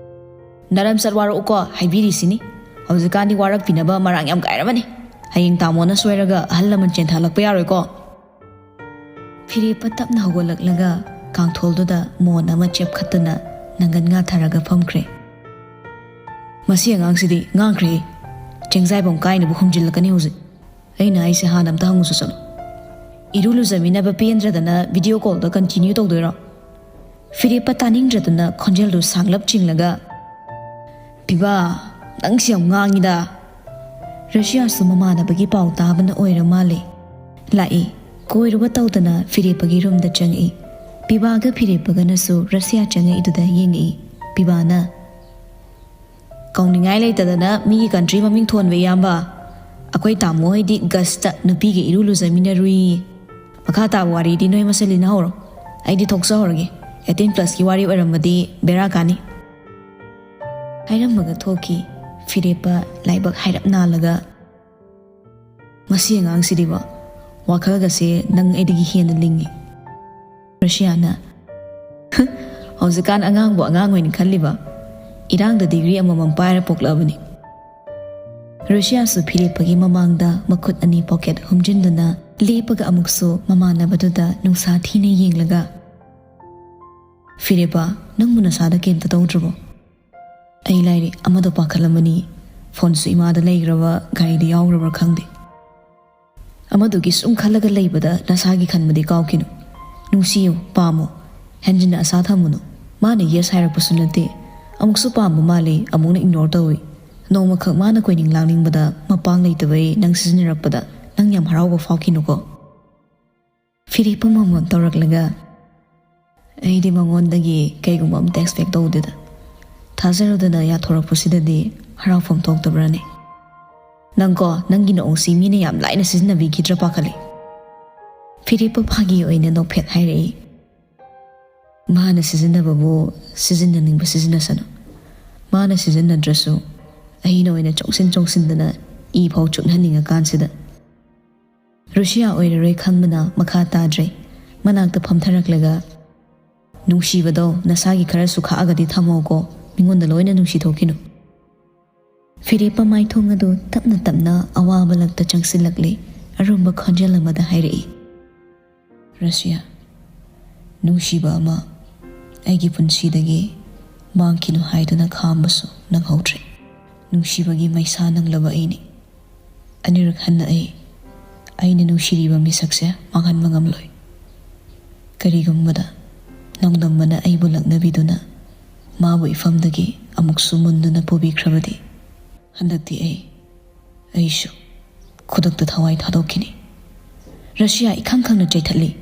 "ꯅꯔꯝ ꯆꯠ ꯋꯥꯔꯛꯎꯀꯣ, ꯍꯥꯏꯕꯤꯔꯤꯁꯤꯅꯤ꯫ ꯍꯧꯖꯤꯛꯀꯥꯟꯗꯤ ꯋꯥꯔꯛꯄꯤꯅꯕ ꯃꯔꯥꯡ ꯌꯥꯝ ꯀꯥꯏꯔꯕꯅꯤ꯫ ꯍꯌꯦꯡ ꯇꯥꯃꯣꯅ ꯁꯣꯏꯔꯒ ꯑꯍꯜ ꯂꯃꯟ ꯆꯦꯟꯊꯜꯂꯛꯄ ꯌꯥꯔꯣꯏꯀꯣ꯫" ꯐꯤꯔꯦꯞꯄ ꯇꯞꯅ ꯍꯧꯒꯠꯂꯛꯂꯒ ꯀꯥꯡꯊꯣꯜꯗꯨꯗ ꯃꯣꯟ ꯑꯃ ꯆꯦꯞꯈꯠꯇꯨꯅ ꯅꯪꯒꯟ ꯉꯥꯊꯔꯒ ꯐꯝꯈ꯭ꯔꯦ꯫ "ꯃꯁꯤ ꯑꯉꯥꯡꯁꯤꯗꯤ ꯉꯥꯡꯈ꯭ꯔꯦ꯫ ꯆꯦꯡꯖꯥꯏꯕꯝ ꯀꯥꯏꯅꯕ ꯍꯨꯝꯖꯤꯜꯂꯛꯀꯅꯤ ꯍꯧꯖꯤꯛ꯫ ꯑꯩꯅ ꯍꯥꯏꯁꯦ ꯍꯥꯟꯅ ꯑꯝꯇ ꯍꯪꯉꯨꯁꯨ ꯆꯠꯂꯣ꯫" ꯏꯔꯨ ꯂꯨꯖꯃꯤꯟꯅꯕ ꯄꯦꯟꯗ꯭ꯔꯗꯅ ꯚꯤꯗꯤꯑꯣ ꯀꯣꯜꯗ ꯀꯟꯇꯤꯅ꯭ꯌꯨ ꯇꯧꯗꯣꯏꯔꯣ? ꯐꯤꯔꯦꯞꯄ ꯇꯥꯅꯤꯡꯗ꯭ꯔꯗꯅ ꯈꯣꯟꯖꯦꯜꯗꯨ ꯁꯥꯡꯂꯞ ꯆꯤꯡꯂꯒ, "ꯄꯤꯕꯥ, ꯅꯪꯁꯤ ꯌꯥꯝ ꯉꯥꯡꯉꯤꯗ!" ꯔꯁꯤꯌꯥꯁꯨ ꯃꯃꯥꯟꯅꯕꯒꯤ ꯄꯥꯎ ꯇꯥꯕꯅ ꯑꯣꯏꯔ ꯃꯥꯜꯂꯦ꯫ ꯂꯥꯛꯏ꯫ ꯀꯣꯏꯔꯨꯕ ꯇꯧꯗꯅ ꯐꯤꯔꯦꯞꯄꯒꯤ ꯔꯨꯝꯗ ꯆꯪꯉꯛꯏ꯫ ꯄꯤꯕꯥꯒ ꯐꯤꯔꯦꯞꯄꯒꯅꯁꯨ ꯔꯁꯤꯌꯥ ꯆꯪꯉꯛꯏꯗꯨꯗ ꯌꯦꯡꯉꯛꯏ꯫ ꯄꯤꯕꯥꯅ, "ꯀꯧꯅꯤꯡꯉꯥꯏ ꯂꯩꯇꯗꯅ ꯃꯤꯒꯤ ꯀꯟꯇ꯭ꯔꯤ ꯃꯃꯤꯡ ꯊꯣꯟꯕ ꯏꯌꯥꯝꯕ꯫ ꯑꯩꯈꯣꯏ ꯇꯥꯃꯣ ꯍꯣꯏꯗꯤ ꯒꯁꯇ ꯅꯨꯄꯤꯒ ꯏꯔꯨ ꯂꯨꯖꯃꯤꯟꯅꯔꯨꯏ꯫ ꯃꯈꯥ ꯇꯥꯕ ꯋꯥꯔꯤꯗꯤ ꯅꯣꯏ ꯃꯁꯦꯜ ꯂꯤꯅꯍꯧꯔꯣ꯫ ꯑꯩꯗꯤ ꯊꯣꯛꯆꯍꯧꯔꯒꯦ꯫ ꯑꯩꯠꯇꯤꯟ ꯄ꯭ꯂꯁꯀꯤ ꯋꯥꯔꯤ ꯑꯣꯏꯔꯝꯃꯗꯤ ꯕꯦꯔꯥ ꯀꯥꯅꯤ꯫" ꯍꯥꯏꯔꯝꯃꯒ ꯊꯣꯛꯈꯤ꯫ ꯐꯤꯔꯦꯞꯄ ꯂꯥꯏꯕꯛ ꯍꯥꯏꯔꯞ ꯅꯥꯜꯂꯒ, "ꯃꯁꯤ ꯑꯉꯥꯡꯁꯤꯗꯤꯕ, ꯋꯥꯈꯜꯒꯁꯦ ꯅꯪ ꯑꯩꯗꯒꯤ ꯍꯦꯟꯅ ꯂꯤꯡꯉꯤ꯫" ꯔꯁꯤꯌꯥꯅ, "ꯍꯧꯖꯤꯛꯀꯥꯟ ꯑꯉꯥꯡꯕꯨ ꯑꯉꯥꯡ ꯑꯣꯏꯅ ꯈꯜꯂꯤꯕ? ꯏꯔꯥꯡꯗ ꯗꯤꯒ꯭ꯔꯤ ꯑꯃꯃꯝ ꯄꯥꯏꯔ ꯄꯣꯛꯂꯛꯑꯕꯅꯤ꯫" ꯔꯁꯤꯌꯥꯁꯨ ꯐꯤꯔꯦꯞꯄꯒꯤ ꯃꯃꯥꯡꯗ ꯃꯈꯨꯠ ꯑꯅꯤ ꯄꯣꯀꯦꯠ ꯍꯨꯝꯖꯤꯟꯗꯨꯅ ꯂꯦꯞꯄꯒ ꯑꯃꯨꯛꯁꯨ ꯃꯃꯥꯟꯅꯕꯗꯨꯗ ꯅꯨꯡꯁꯥ ꯊꯤꯅ ꯌꯦꯡꯂꯒ, "ꯐꯤꯔꯦꯞꯄ, ꯅꯪꯕꯨ ꯅꯁꯥꯗ ꯀꯩꯝꯇ ꯇꯧꯗ꯭ꯔꯕꯣ?" "ꯑꯩ ꯂꯥꯏꯔꯤ, ꯑꯃꯗꯣ ꯄꯥꯈꯠꯂꯝꯃꯅꯤ꯫ ꯐꯣꯟꯁꯨ ꯏꯃꯥꯗ ꯂꯩꯈ꯭ꯔꯕ, ꯒꯥꯔꯤꯗ ꯌꯥꯎꯈ꯭ꯔꯕ꯭ꯔꯥ ꯈꯪꯗꯦ꯫" "ꯑꯃꯗꯨꯒꯤ ꯁꯨꯝ ꯈꯜꯂꯒ ꯂꯩꯕꯗ ꯅꯁꯥꯒꯤ ꯈꯟꯕꯗꯤ ꯀꯥꯎꯈꯤꯅꯨ꯫ ꯅꯨꯡꯁꯤꯌꯨ, ꯄꯥꯝꯃꯨ꯫ ꯍꯦꯟꯖꯤꯟꯅ ꯑꯁꯥ ꯊꯝꯃꯨꯅꯨ꯫ ꯃꯥꯅ ꯌꯦꯁ ꯍꯥꯏꯔꯛꯄꯁꯨ ꯅꯠꯇꯦ꯫ ꯑꯃꯨꯛꯁꯨ ꯄꯥꯝꯕ ꯃꯥꯜꯂꯤ, ꯑꯃꯨꯛꯅ ꯏꯒꯅꯣꯔ ꯇꯧꯏ꯫ ꯅꯣꯡꯃꯈꯛ ꯃꯥꯅ ꯀꯣꯏꯅꯤꯡ ꯂꯥꯡꯅꯤꯡꯕꯗ ꯃꯄꯥꯡ ꯂꯩꯇꯕꯩ ꯅꯪ ꯁꯤꯖꯤꯟꯅꯔꯛꯄꯗ ꯅꯪ ꯌꯥꯝ ꯍꯔꯥꯎꯕ ꯐꯥꯎꯈꯤꯅꯨꯀꯣ꯫" ꯐꯤꯔꯦꯞꯄ ꯃꯃꯣꯟ ꯇꯧꯔꯛꯂꯒ, "ꯑꯩꯗꯤ ꯃꯉꯣꯟꯗꯒꯤ ꯀꯩꯒꯨꯝꯕ ꯑꯝꯇ ꯑꯦꯛꯁꯄꯦꯛ ꯇꯧꯗꯦꯗ꯫ ꯊꯥꯖꯔꯨꯗꯅ ꯌꯥꯊꯣꯔꯛꯄꯁꯤꯗꯗꯤ ꯍꯔꯥꯎꯐꯝ ꯊꯣꯛꯇꯕ꯭ꯔꯥꯅꯦ? ꯅꯪꯀꯣ, ꯅꯪꯒꯤ ꯅꯑꯣꯡꯁꯤ ꯃꯤꯅ ꯌꯥꯝ ꯂꯥꯏꯅ ꯁꯤꯖꯤꯟꯅꯕꯤꯈꯤꯗ꯭ꯔꯥ ꯄꯥꯈꯠꯂꯤ꯫" ꯐꯤꯔꯦꯞꯄ ꯐꯥꯒꯤ ꯑꯣꯏꯅ ꯅꯣꯛꯐꯦꯠ ꯍꯥꯏꯔꯛꯏ꯫ "ꯃꯥꯅ ꯁꯤꯖꯤꯟꯅꯕꯕꯨ ꯁꯤꯖꯤꯟꯅꯅꯤꯡꯕ ꯁꯤꯖꯤꯟꯅꯁꯅꯨ꯫ ꯃꯥꯅ ꯁꯤꯖꯤꯟꯅꯗ꯭ꯔꯁꯨ ꯑꯩꯅ ꯑꯣꯏꯅ ꯆꯣꯡꯁꯤꯟ ꯆꯣꯡꯁꯤꯟꯗꯅ ꯏ ꯐꯥꯎ ꯆꯨꯞꯍꯟꯅꯤꯡꯉꯀꯥꯟꯁꯤꯗ꯫" ꯔꯨꯁꯤꯌꯥ ꯑꯣꯏꯔꯔꯣꯏ ꯈꯪꯕꯅ ꯃꯈꯥ ꯇꯥꯗ꯭ꯔꯦ꯫ ꯃꯅꯥꯛꯇ ꯐꯝꯊꯔꯛꯂꯒ, "ꯅꯨꯡꯁꯤꯕꯗꯣ ꯅꯁꯥꯒꯤ ꯈꯔꯁꯨ ꯈꯥꯛꯑꯒꯗꯤ ꯊꯝꯃꯣꯀꯣ, ꯃꯤꯉꯣꯟꯗ ꯂꯣꯏꯅ ꯅꯨꯡꯁꯤꯊꯣꯛꯈꯤꯅꯨ꯫" ꯐꯤꯔꯦꯞꯄ ꯃꯥꯏꯊꯣꯡ ꯑꯗꯨ ꯇꯞꯅ ꯇꯞꯅ ꯑꯋꯥꯕ ꯂꯛꯇ ꯆꯪꯁꯤꯜꯂꯛꯂꯦ꯫ ꯑꯔꯨꯝꯕ ꯈꯣꯟꯖꯦꯜ ꯑꯃꯗ ꯍꯥꯏꯔꯛꯏ, "ꯔꯁꯤꯌꯥ, ꯅꯨꯡꯁꯤꯕ ꯑꯃ ꯑꯩꯒꯤ ꯄꯨꯟꯁꯤꯗꯒꯤ ꯃꯥꯡꯈꯤꯅꯨ ꯍꯥꯏꯗꯨꯅ ꯈꯥꯝꯕꯁꯨ ꯅꯪꯍꯧꯗ꯭ꯔꯦ꯫ ꯅꯨꯡꯁꯤꯕꯒꯤ ꯃꯩꯁꯥ ꯅꯪꯂꯕ ꯑꯩꯅꯤ꯫ ꯑꯅꯤꯔꯛ ꯍꯟꯅ ꯑꯩ ꯑꯩꯅ ꯅꯨꯡꯁꯤꯔꯤꯕ ꯃꯤꯁꯛꯁꯦ ꯃꯥꯡꯍꯟꯕ ꯉꯝꯂꯣꯏ꯫ ꯀꯔꯤꯒꯨꯝꯕꯗ ꯅꯣꯡꯗꯝꯕꯅ ꯑꯩꯕꯨ ꯂꯛꯅꯕꯤꯗꯨꯅ ꯃꯥꯕꯨ ꯏꯐꯝꯗꯒꯤ ꯑꯃꯨꯛꯁꯨ ꯃꯨꯟꯗꯨꯅ ꯄꯨꯕꯤꯈ꯭ꯔꯕꯗꯤ, ꯍꯟꯗꯛꯇꯤ ꯑꯩ, ꯑꯩꯁꯨ ꯈꯨꯗꯛꯇ ꯊꯋꯥꯏ ꯊꯥꯗꯣꯛꯈꯤꯅꯤ꯫ ꯔꯁꯤꯌꯥ ꯏꯈꯪ ꯈꯪꯅ ꯆꯩꯊꯠꯂꯤ꯫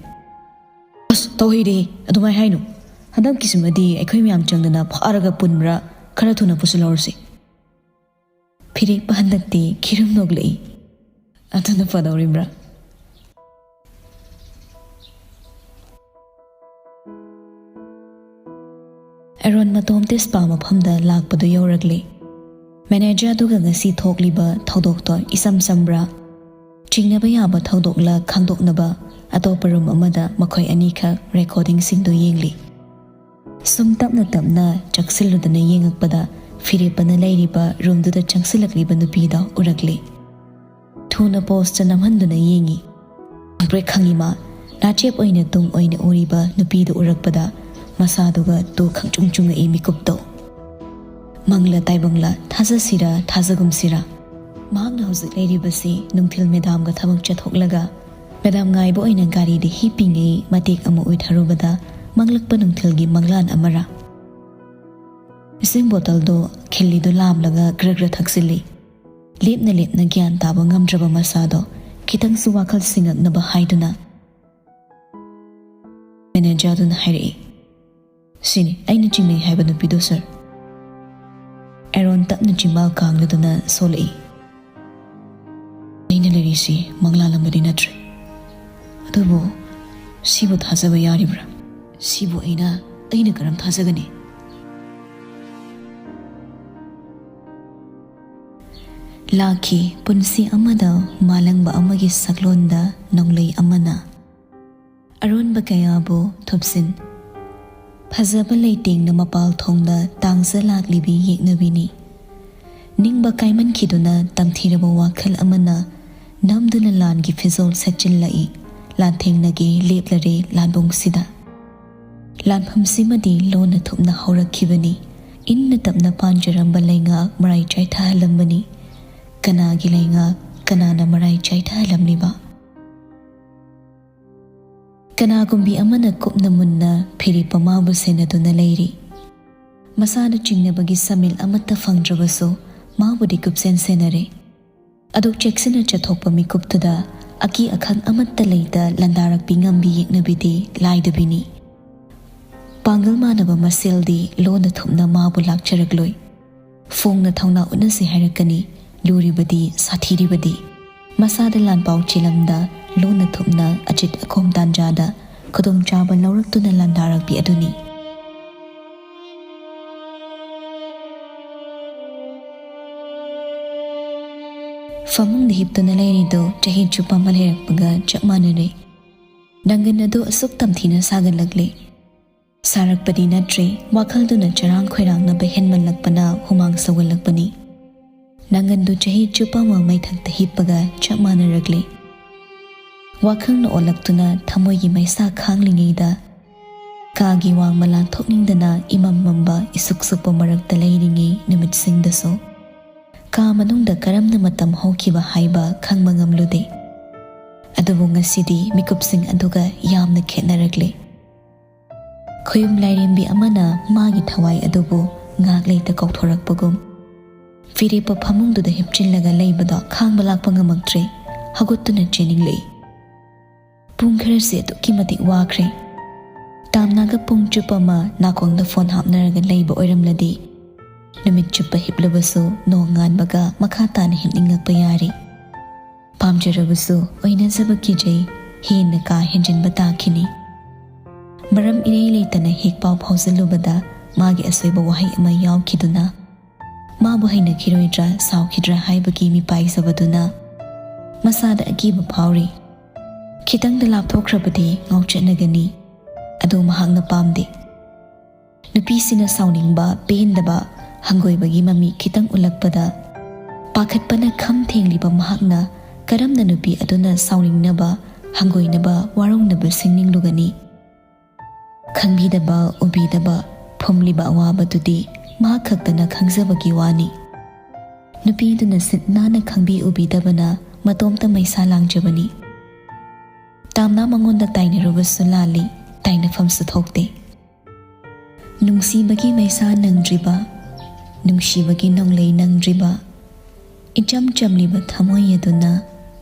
ꯑꯁ, ꯇꯧꯍꯩꯗꯦ, ꯑꯗꯨꯃꯥꯏ ꯍꯥꯏꯅꯨ꯫ ꯍꯟꯗꯛꯀꯤꯁꯤꯃꯗꯤ ꯑꯩꯈꯣꯏ ꯃꯌꯥꯝ ꯆꯪꯗꯅ ꯐꯥꯔꯒ ꯄꯨꯟꯕ꯭ꯔꯥ ꯈꯔ ꯊꯨꯅ ꯄꯨꯁꯤꯜꯍꯧꯔꯁꯤ꯫ ꯐꯤꯔꯦꯞꯄ ꯍꯟꯗꯛꯇꯤ ꯈꯤꯔꯝ ꯅꯣꯛꯂꯛꯏ꯫ ꯑꯗꯨꯅ ꯐꯗꯧꯔꯤꯕ꯭ꯔꯥ? ꯑꯦꯔꯣꯟ ꯃꯇꯣꯝꯇ ꯁ꯭ꯄꯥ ꯃꯐꯝꯗ ꯂꯥꯛꯄꯗꯨ ꯌꯧꯔꯛꯂꯦ꯫ ꯃꯦꯅꯦꯖꯔꯗꯨꯒ ꯉꯁꯤ ꯊꯣꯛꯂꯤꯕ ꯊꯧꯗꯣꯛꯇꯣ ꯏꯆꯝ ꯆꯝꯕ꯭ꯔꯥ? ꯆꯤꯡꯅꯕ ꯌꯥꯕ ꯊꯧꯗꯣꯛꯂ ꯈꯪꯗꯣꯛꯅꯕ ꯑꯇꯣꯞꯄ ꯔꯨꯝ ꯑꯃꯗ ꯃꯈꯣꯏ ꯑꯅꯤꯈꯛ ꯔꯦꯀꯣꯔꯗꯤꯡꯁꯤꯡꯗꯨ ꯌꯦꯡꯂꯤ꯫ ꯁꯨꯝ ꯇꯞꯅ ꯇꯞꯅ ꯆꯪꯁꯤꯜꯂꯨꯗꯅ ꯌꯦꯡꯉꯛꯄꯗ ꯐꯤꯔꯦꯞꯄꯅ ꯂꯩꯔꯤꯕ ꯔꯨꯝꯗꯨꯗ ꯆꯪꯁꯤꯜꯂꯛꯂꯤꯕ ꯅꯨꯄꯤꯗꯣ ꯎꯔꯛꯂꯦ꯫ ꯊꯨꯅ ꯄꯣꯁꯇ ꯅꯝꯍꯟꯗꯨꯅ ꯌꯦꯡꯉꯤ꯫ ꯈꯪꯄ꯭ꯔꯦꯛ ꯈꯪꯉꯤ ꯃꯥ꯫ ꯅꯥꯆꯦꯞ ꯑꯣꯏꯅ ꯇꯨꯡ ꯑꯣꯏꯅ ꯎꯔꯤꯕ ꯅꯨꯄꯤꯗꯨ ꯎꯔꯛꯄꯗ ꯃꯁꯥꯗꯨꯒ ꯇꯨ ꯈꯪꯆꯨꯡ ꯆꯨꯡꯉꯛꯏ ꯃꯤꯀꯨꯞꯇꯣ꯫ ꯃꯪꯂ ꯇꯥꯏꯕꯪꯂ, ꯊꯥꯖꯁꯤꯔ ꯊꯥꯖꯒꯨꯝꯁꯤꯔ꯫ ꯃꯍꯥꯛꯅ ꯍꯧꯖꯤꯛ ꯂꯩꯔꯤꯕꯁꯤ ꯅꯨꯡꯊꯤꯜ ꯃꯦꯗꯥꯝꯒ ꯊꯕꯛ ꯆꯠꯊꯣꯛꯂꯒ ꯃꯦꯗꯥꯝ ꯉꯥꯏꯕ ꯑꯣꯏꯅ ꯒꯥꯔꯤꯗ ꯍꯤꯞꯄꯤꯉꯩ ꯃꯇꯦꯛ ꯑꯃ ꯑꯣꯏꯊꯔꯨꯕꯗ ꯃꯪꯂꯛꯄ ꯅꯨꯡꯊꯤꯜꯒꯤ ꯃꯪꯂꯥꯟ ꯑꯃꯔ꯫ ꯏꯁꯤꯡ ꯕꯣꯇꯜꯗꯣ ꯈꯤꯜꯂꯤꯗꯨ ꯂꯥꯝꯂꯒ ꯒ꯭ꯔ ꯒ꯭ꯔ ꯊꯛꯆꯤꯜꯂꯤ꯫ ꯂꯦꯞꯅ ꯂꯦꯞꯅ ꯒ꯭ꯌꯥꯟ ꯇꯥꯕ ꯉꯝꯗ꯭ꯔꯕ ꯃꯁꯥꯗꯣ ꯈꯤꯇꯪꯁꯨ ꯋꯥꯈꯜ ꯁꯤꯡꯉꯛꯅꯕ ꯍꯥꯏꯗꯨꯅ ꯃꯦꯅꯦꯖꯔꯗꯨꯅ ꯍꯥꯏꯔꯛꯏ, "ꯁꯤꯅꯤ ꯑꯩꯅ ꯆꯤꯡꯅꯩ ꯍꯥꯏꯕ ꯅꯨꯄꯤꯗꯣ, ꯁꯥꯔ꯫" ꯑꯦꯔꯣꯟ ꯇꯞꯅ ꯆꯤꯝꯕꯥꯜ ꯀꯥꯡꯂꯗꯨꯅ ꯁꯣꯜꯂꯛꯏ꯫ ꯑꯩꯅ ꯂꯩꯔꯤꯁꯤ ꯃꯪꯂꯥꯟ ꯑꯃꯗꯤ ꯅꯠꯇ꯭ꯔꯦ꯫ ꯑꯗꯨꯕꯨ ꯁꯤꯕꯨ ꯊꯥꯖꯕ ꯌꯥꯔꯤꯕ꯭ꯔꯥ? ꯁꯤꯕꯨ ꯑꯩꯅ, ꯑꯩꯅ ꯀꯔꯝ ꯊꯥꯖꯒꯅꯤ? ꯂꯥꯛꯈꯤ ꯄꯨꯟꯁꯤ ꯑꯃꯗ ꯃꯥꯂꯪꯕ ꯑꯃꯒꯤ ꯁꯛꯂꯣꯟꯗ ꯅꯣꯡꯂꯩ ꯑꯃꯅ ꯑꯔꯣꯟꯕ ꯀꯌꯥꯕꯨ ꯊꯨꯞꯁꯤꯟ꯫ ꯐꯖꯕ ꯂꯩꯇꯦꯡꯅ ꯃꯄꯥꯜ ꯊꯣꯡꯗ ꯇꯥꯡꯖ ꯂꯥꯛꯂꯤꯕꯤ ꯌꯦꯛꯅꯕꯤꯅꯤ꯫ ꯅꯤꯡꯕ ꯀꯥꯏꯃꯟꯈꯤꯗꯨꯅ ꯇꯝꯊꯤꯔꯕ ꯋꯥꯈꯜ ꯑꯃꯅ ꯅꯝꯗꯨꯅ ꯂꯥꯟꯒꯤ ꯐꯤꯖꯣꯜ ꯁꯦꯠꯆꯤꯜꯂꯛꯏ꯫ ꯂꯥꯟꯊꯦꯡꯅꯒꯦ ꯂꯦꯞꯂꯔꯦ ꯂꯥꯟꯕꯨꯡꯁꯤꯗ꯫ ꯂꯥꯟꯐꯝꯁꯤꯃꯗꯤ ꯂꯣꯟꯅ ꯊꯨꯞꯅ ꯍꯧꯔꯛꯈꯤꯕꯅꯤ꯫ ꯏꯪꯅ ꯇꯞꯅ ꯄꯥꯟꯖꯔꯝꯕ ꯂꯩꯉꯥꯛ ꯃꯔꯥꯏ ꯆꯥꯏꯊꯍꯜꯂꯝꯕꯅꯤ꯫ ꯀꯅꯥꯒꯤ ꯂꯩꯉꯥꯛ, ꯀꯅꯥꯅ ꯃꯔꯥꯏ ꯆꯥꯏꯊꯍꯜꯂꯝꯂꯤꯕ? ꯀꯅꯥꯒꯨꯝꯕꯤ ꯑꯃꯅ ꯀꯨꯞꯅ ꯃꯨꯟꯅ ꯐꯤꯔꯦꯞꯄ ꯃꯥꯕꯨ ꯁꯦꯟꯅꯗꯨꯅ ꯂꯩꯔꯤ꯫ ꯃꯁꯥꯗ ꯆꯤꯡꯅꯕꯒꯤ ꯁꯃꯤꯜ ꯑꯃꯠꯇ ꯐꯪꯗ꯭ꯔꯕꯁꯨ ꯃꯥꯕꯨꯗꯤ ꯀꯨꯞꯁꯦꯟ ꯁꯦꯟꯅꯔꯦ꯫ ꯑꯗꯨꯛ ꯆꯦꯛꯁꯤꯟꯅ ꯆꯠꯊꯣꯛꯄ ꯃꯤꯀꯨꯞꯇꯨꯗ ꯑꯀꯤ ꯑꯈꯪ ꯑꯃꯠꯇ ꯂꯩꯇ ꯂꯥꯟꯗꯥꯔꯛꯄꯤ ꯉꯝꯕꯤ ꯌꯦꯛꯅꯕꯤꯗꯤ ꯂꯥꯏꯗꯕꯤꯅꯤ꯫ ꯄꯥꯡꯒꯜ ꯃꯥꯟꯅꯕ ꯃꯁꯦꯜꯗꯤ ꯂꯣꯟꯅ ꯊꯨꯞꯅ ꯃꯥꯕꯨ ꯂꯥꯛꯆꯔꯛꯂꯣꯏ꯫ ꯐꯣꯡꯅ ꯊꯧꯅꯥ ꯎꯠꯅꯁꯤ ꯍꯥꯏꯔꯛꯀꯅꯤ꯫ ꯂꯨꯔꯤꯕꯗꯤ, ꯁꯥꯊꯤꯔꯤꯕꯗꯤ ꯃꯁꯥꯗ ꯂꯥꯟꯄꯥꯎ ꯆꯦꯜꯂꯝꯗ ꯂꯣꯟꯅ ꯊꯨꯞꯅ ꯑꯆꯤꯠ ꯑꯈꯣꯝ ꯇꯥꯟꯖꯥꯗ ꯈꯨꯗꯣꯡꯆꯥꯕ ꯂꯧꯔꯛꯇꯨꯅ ꯂꯥꯟꯗꯥꯔꯛꯄꯤ ꯑꯗꯨꯅꯤ꯫ ꯐꯃꯨꯡꯗ ꯍꯤꯞꯇꯨꯅ ꯂꯩꯔꯤꯗꯨ ꯆꯍꯤ ꯆꯨꯞꯄ ꯑꯃ ꯂꯩꯔꯛꯄꯒ ꯆꯞ ꯃꯥꯟꯅꯔꯦ꯫ ꯅꯪꯒꯟ ꯑꯗꯨ ꯑꯁꯨꯛ ꯇꯝꯊꯤꯅ ꯁꯥꯒꯠꯂꯛꯂꯦ꯫ ꯁꯥꯔꯛꯄꯗꯤ ꯅꯠꯇ꯭ꯔꯦ, ꯋꯥꯈꯜꯗꯨꯅ ꯆꯔꯥꯡ ꯈꯣꯏꯔꯥꯡꯅꯕ ꯍꯦꯟꯃꯜꯂꯛꯄꯅ ꯍꯨꯃꯥꯡ ꯁꯧꯒꯠꯂꯛꯄꯅꯤ꯫ ꯅꯪꯒꯟꯗꯨ ꯆꯍꯤ ꯆꯨꯞꯄ ꯑꯃ ꯃꯩꯊꯛꯇ ꯍꯤꯞꯄꯒ ꯆꯞ ꯃꯥꯟꯅꯔꯛꯂꯦ꯫ ꯋꯥꯈꯜꯅ ꯑꯣꯜꯂꯛꯇꯨꯅ ꯊꯃꯣꯏꯒꯤ ꯃꯩꯁꯥ ꯈꯥꯡꯂꯤꯉꯩꯗ, ꯀꯥꯒꯤ ꯋꯥꯡꯃ ꯂꯥꯟꯊꯣꯛꯅꯤꯡꯗꯅ ꯏꯃꯝ ꯃꯝꯕ ꯏꯁꯨꯛ ꯁꯨꯛꯄ ꯃꯔꯛꯇ ꯂꯩꯔꯤꯉꯩ ꯅꯨꯃꯤꯠꯁꯤꯡꯗꯁꯨ ꯀꯥ ꯃꯅꯨꯡꯗ ꯀꯔꯝꯅ ꯃꯇꯝ ꯍꯧꯈꯤꯕ ꯍꯥꯏꯕ ꯈꯪꯕ ꯉꯝꯂꯨꯗꯦ꯫ ꯑꯗꯨꯕꯨ ꯉꯁꯤꯗꯤ ꯃꯤꯀꯨꯞꯁꯤꯡ ꯑꯗꯨꯒ ꯌꯥꯝꯅ ꯈꯦꯠꯅꯔꯛꯂꯦ꯫ ꯈꯣꯌꯨꯝ ꯂꯥꯏꯔꯦꯝꯕꯤ ꯑꯃꯅ ꯃꯥꯒꯤ ꯊꯋꯥꯏ ꯑꯗꯨꯕꯨ ꯉꯥꯏꯍꯥꯛ ꯂꯩꯇ ꯀꯧꯊꯣꯔꯛꯄꯒꯨꯝ, ꯐꯤꯔꯦꯞꯄ ꯐꯃꯨꯡꯗꯨꯗ ꯍꯤꯞꯆꯤꯜꯂꯒ ꯂꯩꯕꯗꯣ ꯈꯥꯡꯕ ꯂꯥꯛꯄ ꯉꯝꯃꯛꯇ꯭ꯔꯦ꯫ ꯍꯧꯒꯠꯇꯨꯅ ꯆꯦꯟꯅꯤꯡꯂꯛꯏ꯫ ꯄꯨꯡ ꯈꯔꯁꯤ ꯑꯗꯨꯛꯀꯤ ꯃꯇꯤꯛ ꯋꯥꯈ꯭ꯔꯦ꯫ ꯇꯥꯝꯅꯥꯒ ꯄꯨꯡ ꯆꯨꯞꯄ ꯑꯃ ꯅꯥꯀꯣꯡꯗ ꯐꯣꯟ ꯍꯥꯞꯅꯔꯒ ꯂꯩꯕ ꯑꯣꯏꯔꯝꯂꯗꯤ, ꯅꯨꯃꯤꯠ ꯆꯨꯞꯄ ꯍꯤꯞꯂꯕꯁꯨ ꯅꯣꯡ ꯉꯥꯟꯕꯒ ꯃꯈꯥ ꯇꯥꯅ ꯍꯤꯞꯅꯤꯡꯂꯛꯄ ꯌꯥꯔꯤ꯫ ꯄꯥꯝꯖꯔꯕꯁꯨ ꯑꯣꯏꯅꯖꯕ ꯀꯤꯖꯩ, ꯍꯦꯟꯅ ꯀꯥ ꯍꯦꯟꯖꯤꯟꯕ ꯇꯥꯈꯤꯅꯤ꯫ ꯃꯔꯝ ꯏꯔꯩ ꯂꯩꯇꯅ ꯍꯦꯛ ꯄꯥꯎ ꯐꯥꯎꯖꯜꯂꯨꯕꯗ ꯃꯥꯒꯤ ꯑꯁꯣꯏꯕ ꯋꯥꯍꯩ ꯑꯃ ꯌꯥꯎꯈꯤꯗꯨꯅ, ꯃꯥꯕꯨ ꯍꯩꯅꯈꯤꯔꯣꯏꯗ꯭ꯔꯥ ꯁꯥꯎꯈꯤꯗ꯭ꯔꯥ ꯍꯥꯏꯕꯒꯤ ꯃꯤꯄꯥꯏꯖꯕꯗꯨꯅ ꯃꯁꯥꯗ ꯑꯀꯤꯕ ꯐꯥꯎꯔꯤ꯫ ꯈꯤꯇꯪꯗ ꯂꯥꯞꯊꯣꯛꯈ꯭ꯔꯕꯗꯤ ꯉꯥꯎꯆꯠꯅꯒꯅꯤ꯫ ꯑꯗꯨ ꯃꯍꯥꯛꯅ ꯄꯥꯝꯗꯦ꯫ ꯅꯨꯄꯤꯁꯤꯅ ꯁꯥꯎꯅꯤꯡꯕ, ꯄꯦꯟꯗꯕ, ꯍꯪꯒꯣꯏꯕꯒꯤ ꯃꯃꯤ ꯈꯤꯇꯪ ꯎꯠꯂꯛꯄꯗ, ꯄꯥꯈꯠꯄꯅ ꯈꯝ ꯊꯦꯡꯂꯤꯕ ꯃꯍꯥꯛꯅ ꯀꯔꯝꯅ ꯅꯨꯄꯤ ꯑꯗꯨꯅ ꯁꯥꯎꯅꯤꯡꯅꯕ, ꯍꯪꯒꯣꯏꯅꯕ, ꯋꯥꯔꯧꯅꯕ ꯁꯤꯡꯅꯤꯡꯂꯨꯒꯅꯤ? ꯈꯪꯕꯤꯗꯕ, ꯎꯕꯤꯗꯕ, ꯐꯨꯝꯂꯤꯕ ꯑꯋꯥꯕꯗꯨꯗꯤ ꯃꯍꯥꯛ ꯈꯛꯇꯅ ꯈꯪꯖꯕꯒꯤ ꯋꯥꯅꯤ꯫ ꯅꯨꯄꯤꯗꯨꯅ ꯁꯤꯠ ꯅꯥꯟꯅ ꯈꯪꯕꯤ ꯎꯕꯤꯗꯕꯅ ꯃꯇꯣꯝꯇ ꯃꯩꯁꯥ ꯂꯥꯡꯖꯕꯅꯤ꯫ ꯇꯥꯝꯅ ꯃꯉꯣꯟꯗ ꯇꯥꯏꯅꯔꯨꯕꯁꯨ ꯂꯥꯜꯂꯤ, ꯇꯥꯏꯅꯐꯝꯁꯨ ꯊꯣꯛꯇꯦ꯫ ꯅꯨꯡꯁꯤꯕꯒꯤ ꯃꯩꯁꯥ ꯅꯪꯗ꯭ꯔꯤꯕ, ꯅꯨꯡꯁꯤꯕꯒꯤ ꯅꯣꯡꯂꯩ ꯅꯪꯗ꯭ꯔꯤꯕ, ꯏꯆꯝ ꯆꯝꯂꯤꯕ ꯊꯃꯣꯏ ꯑꯗꯨꯅ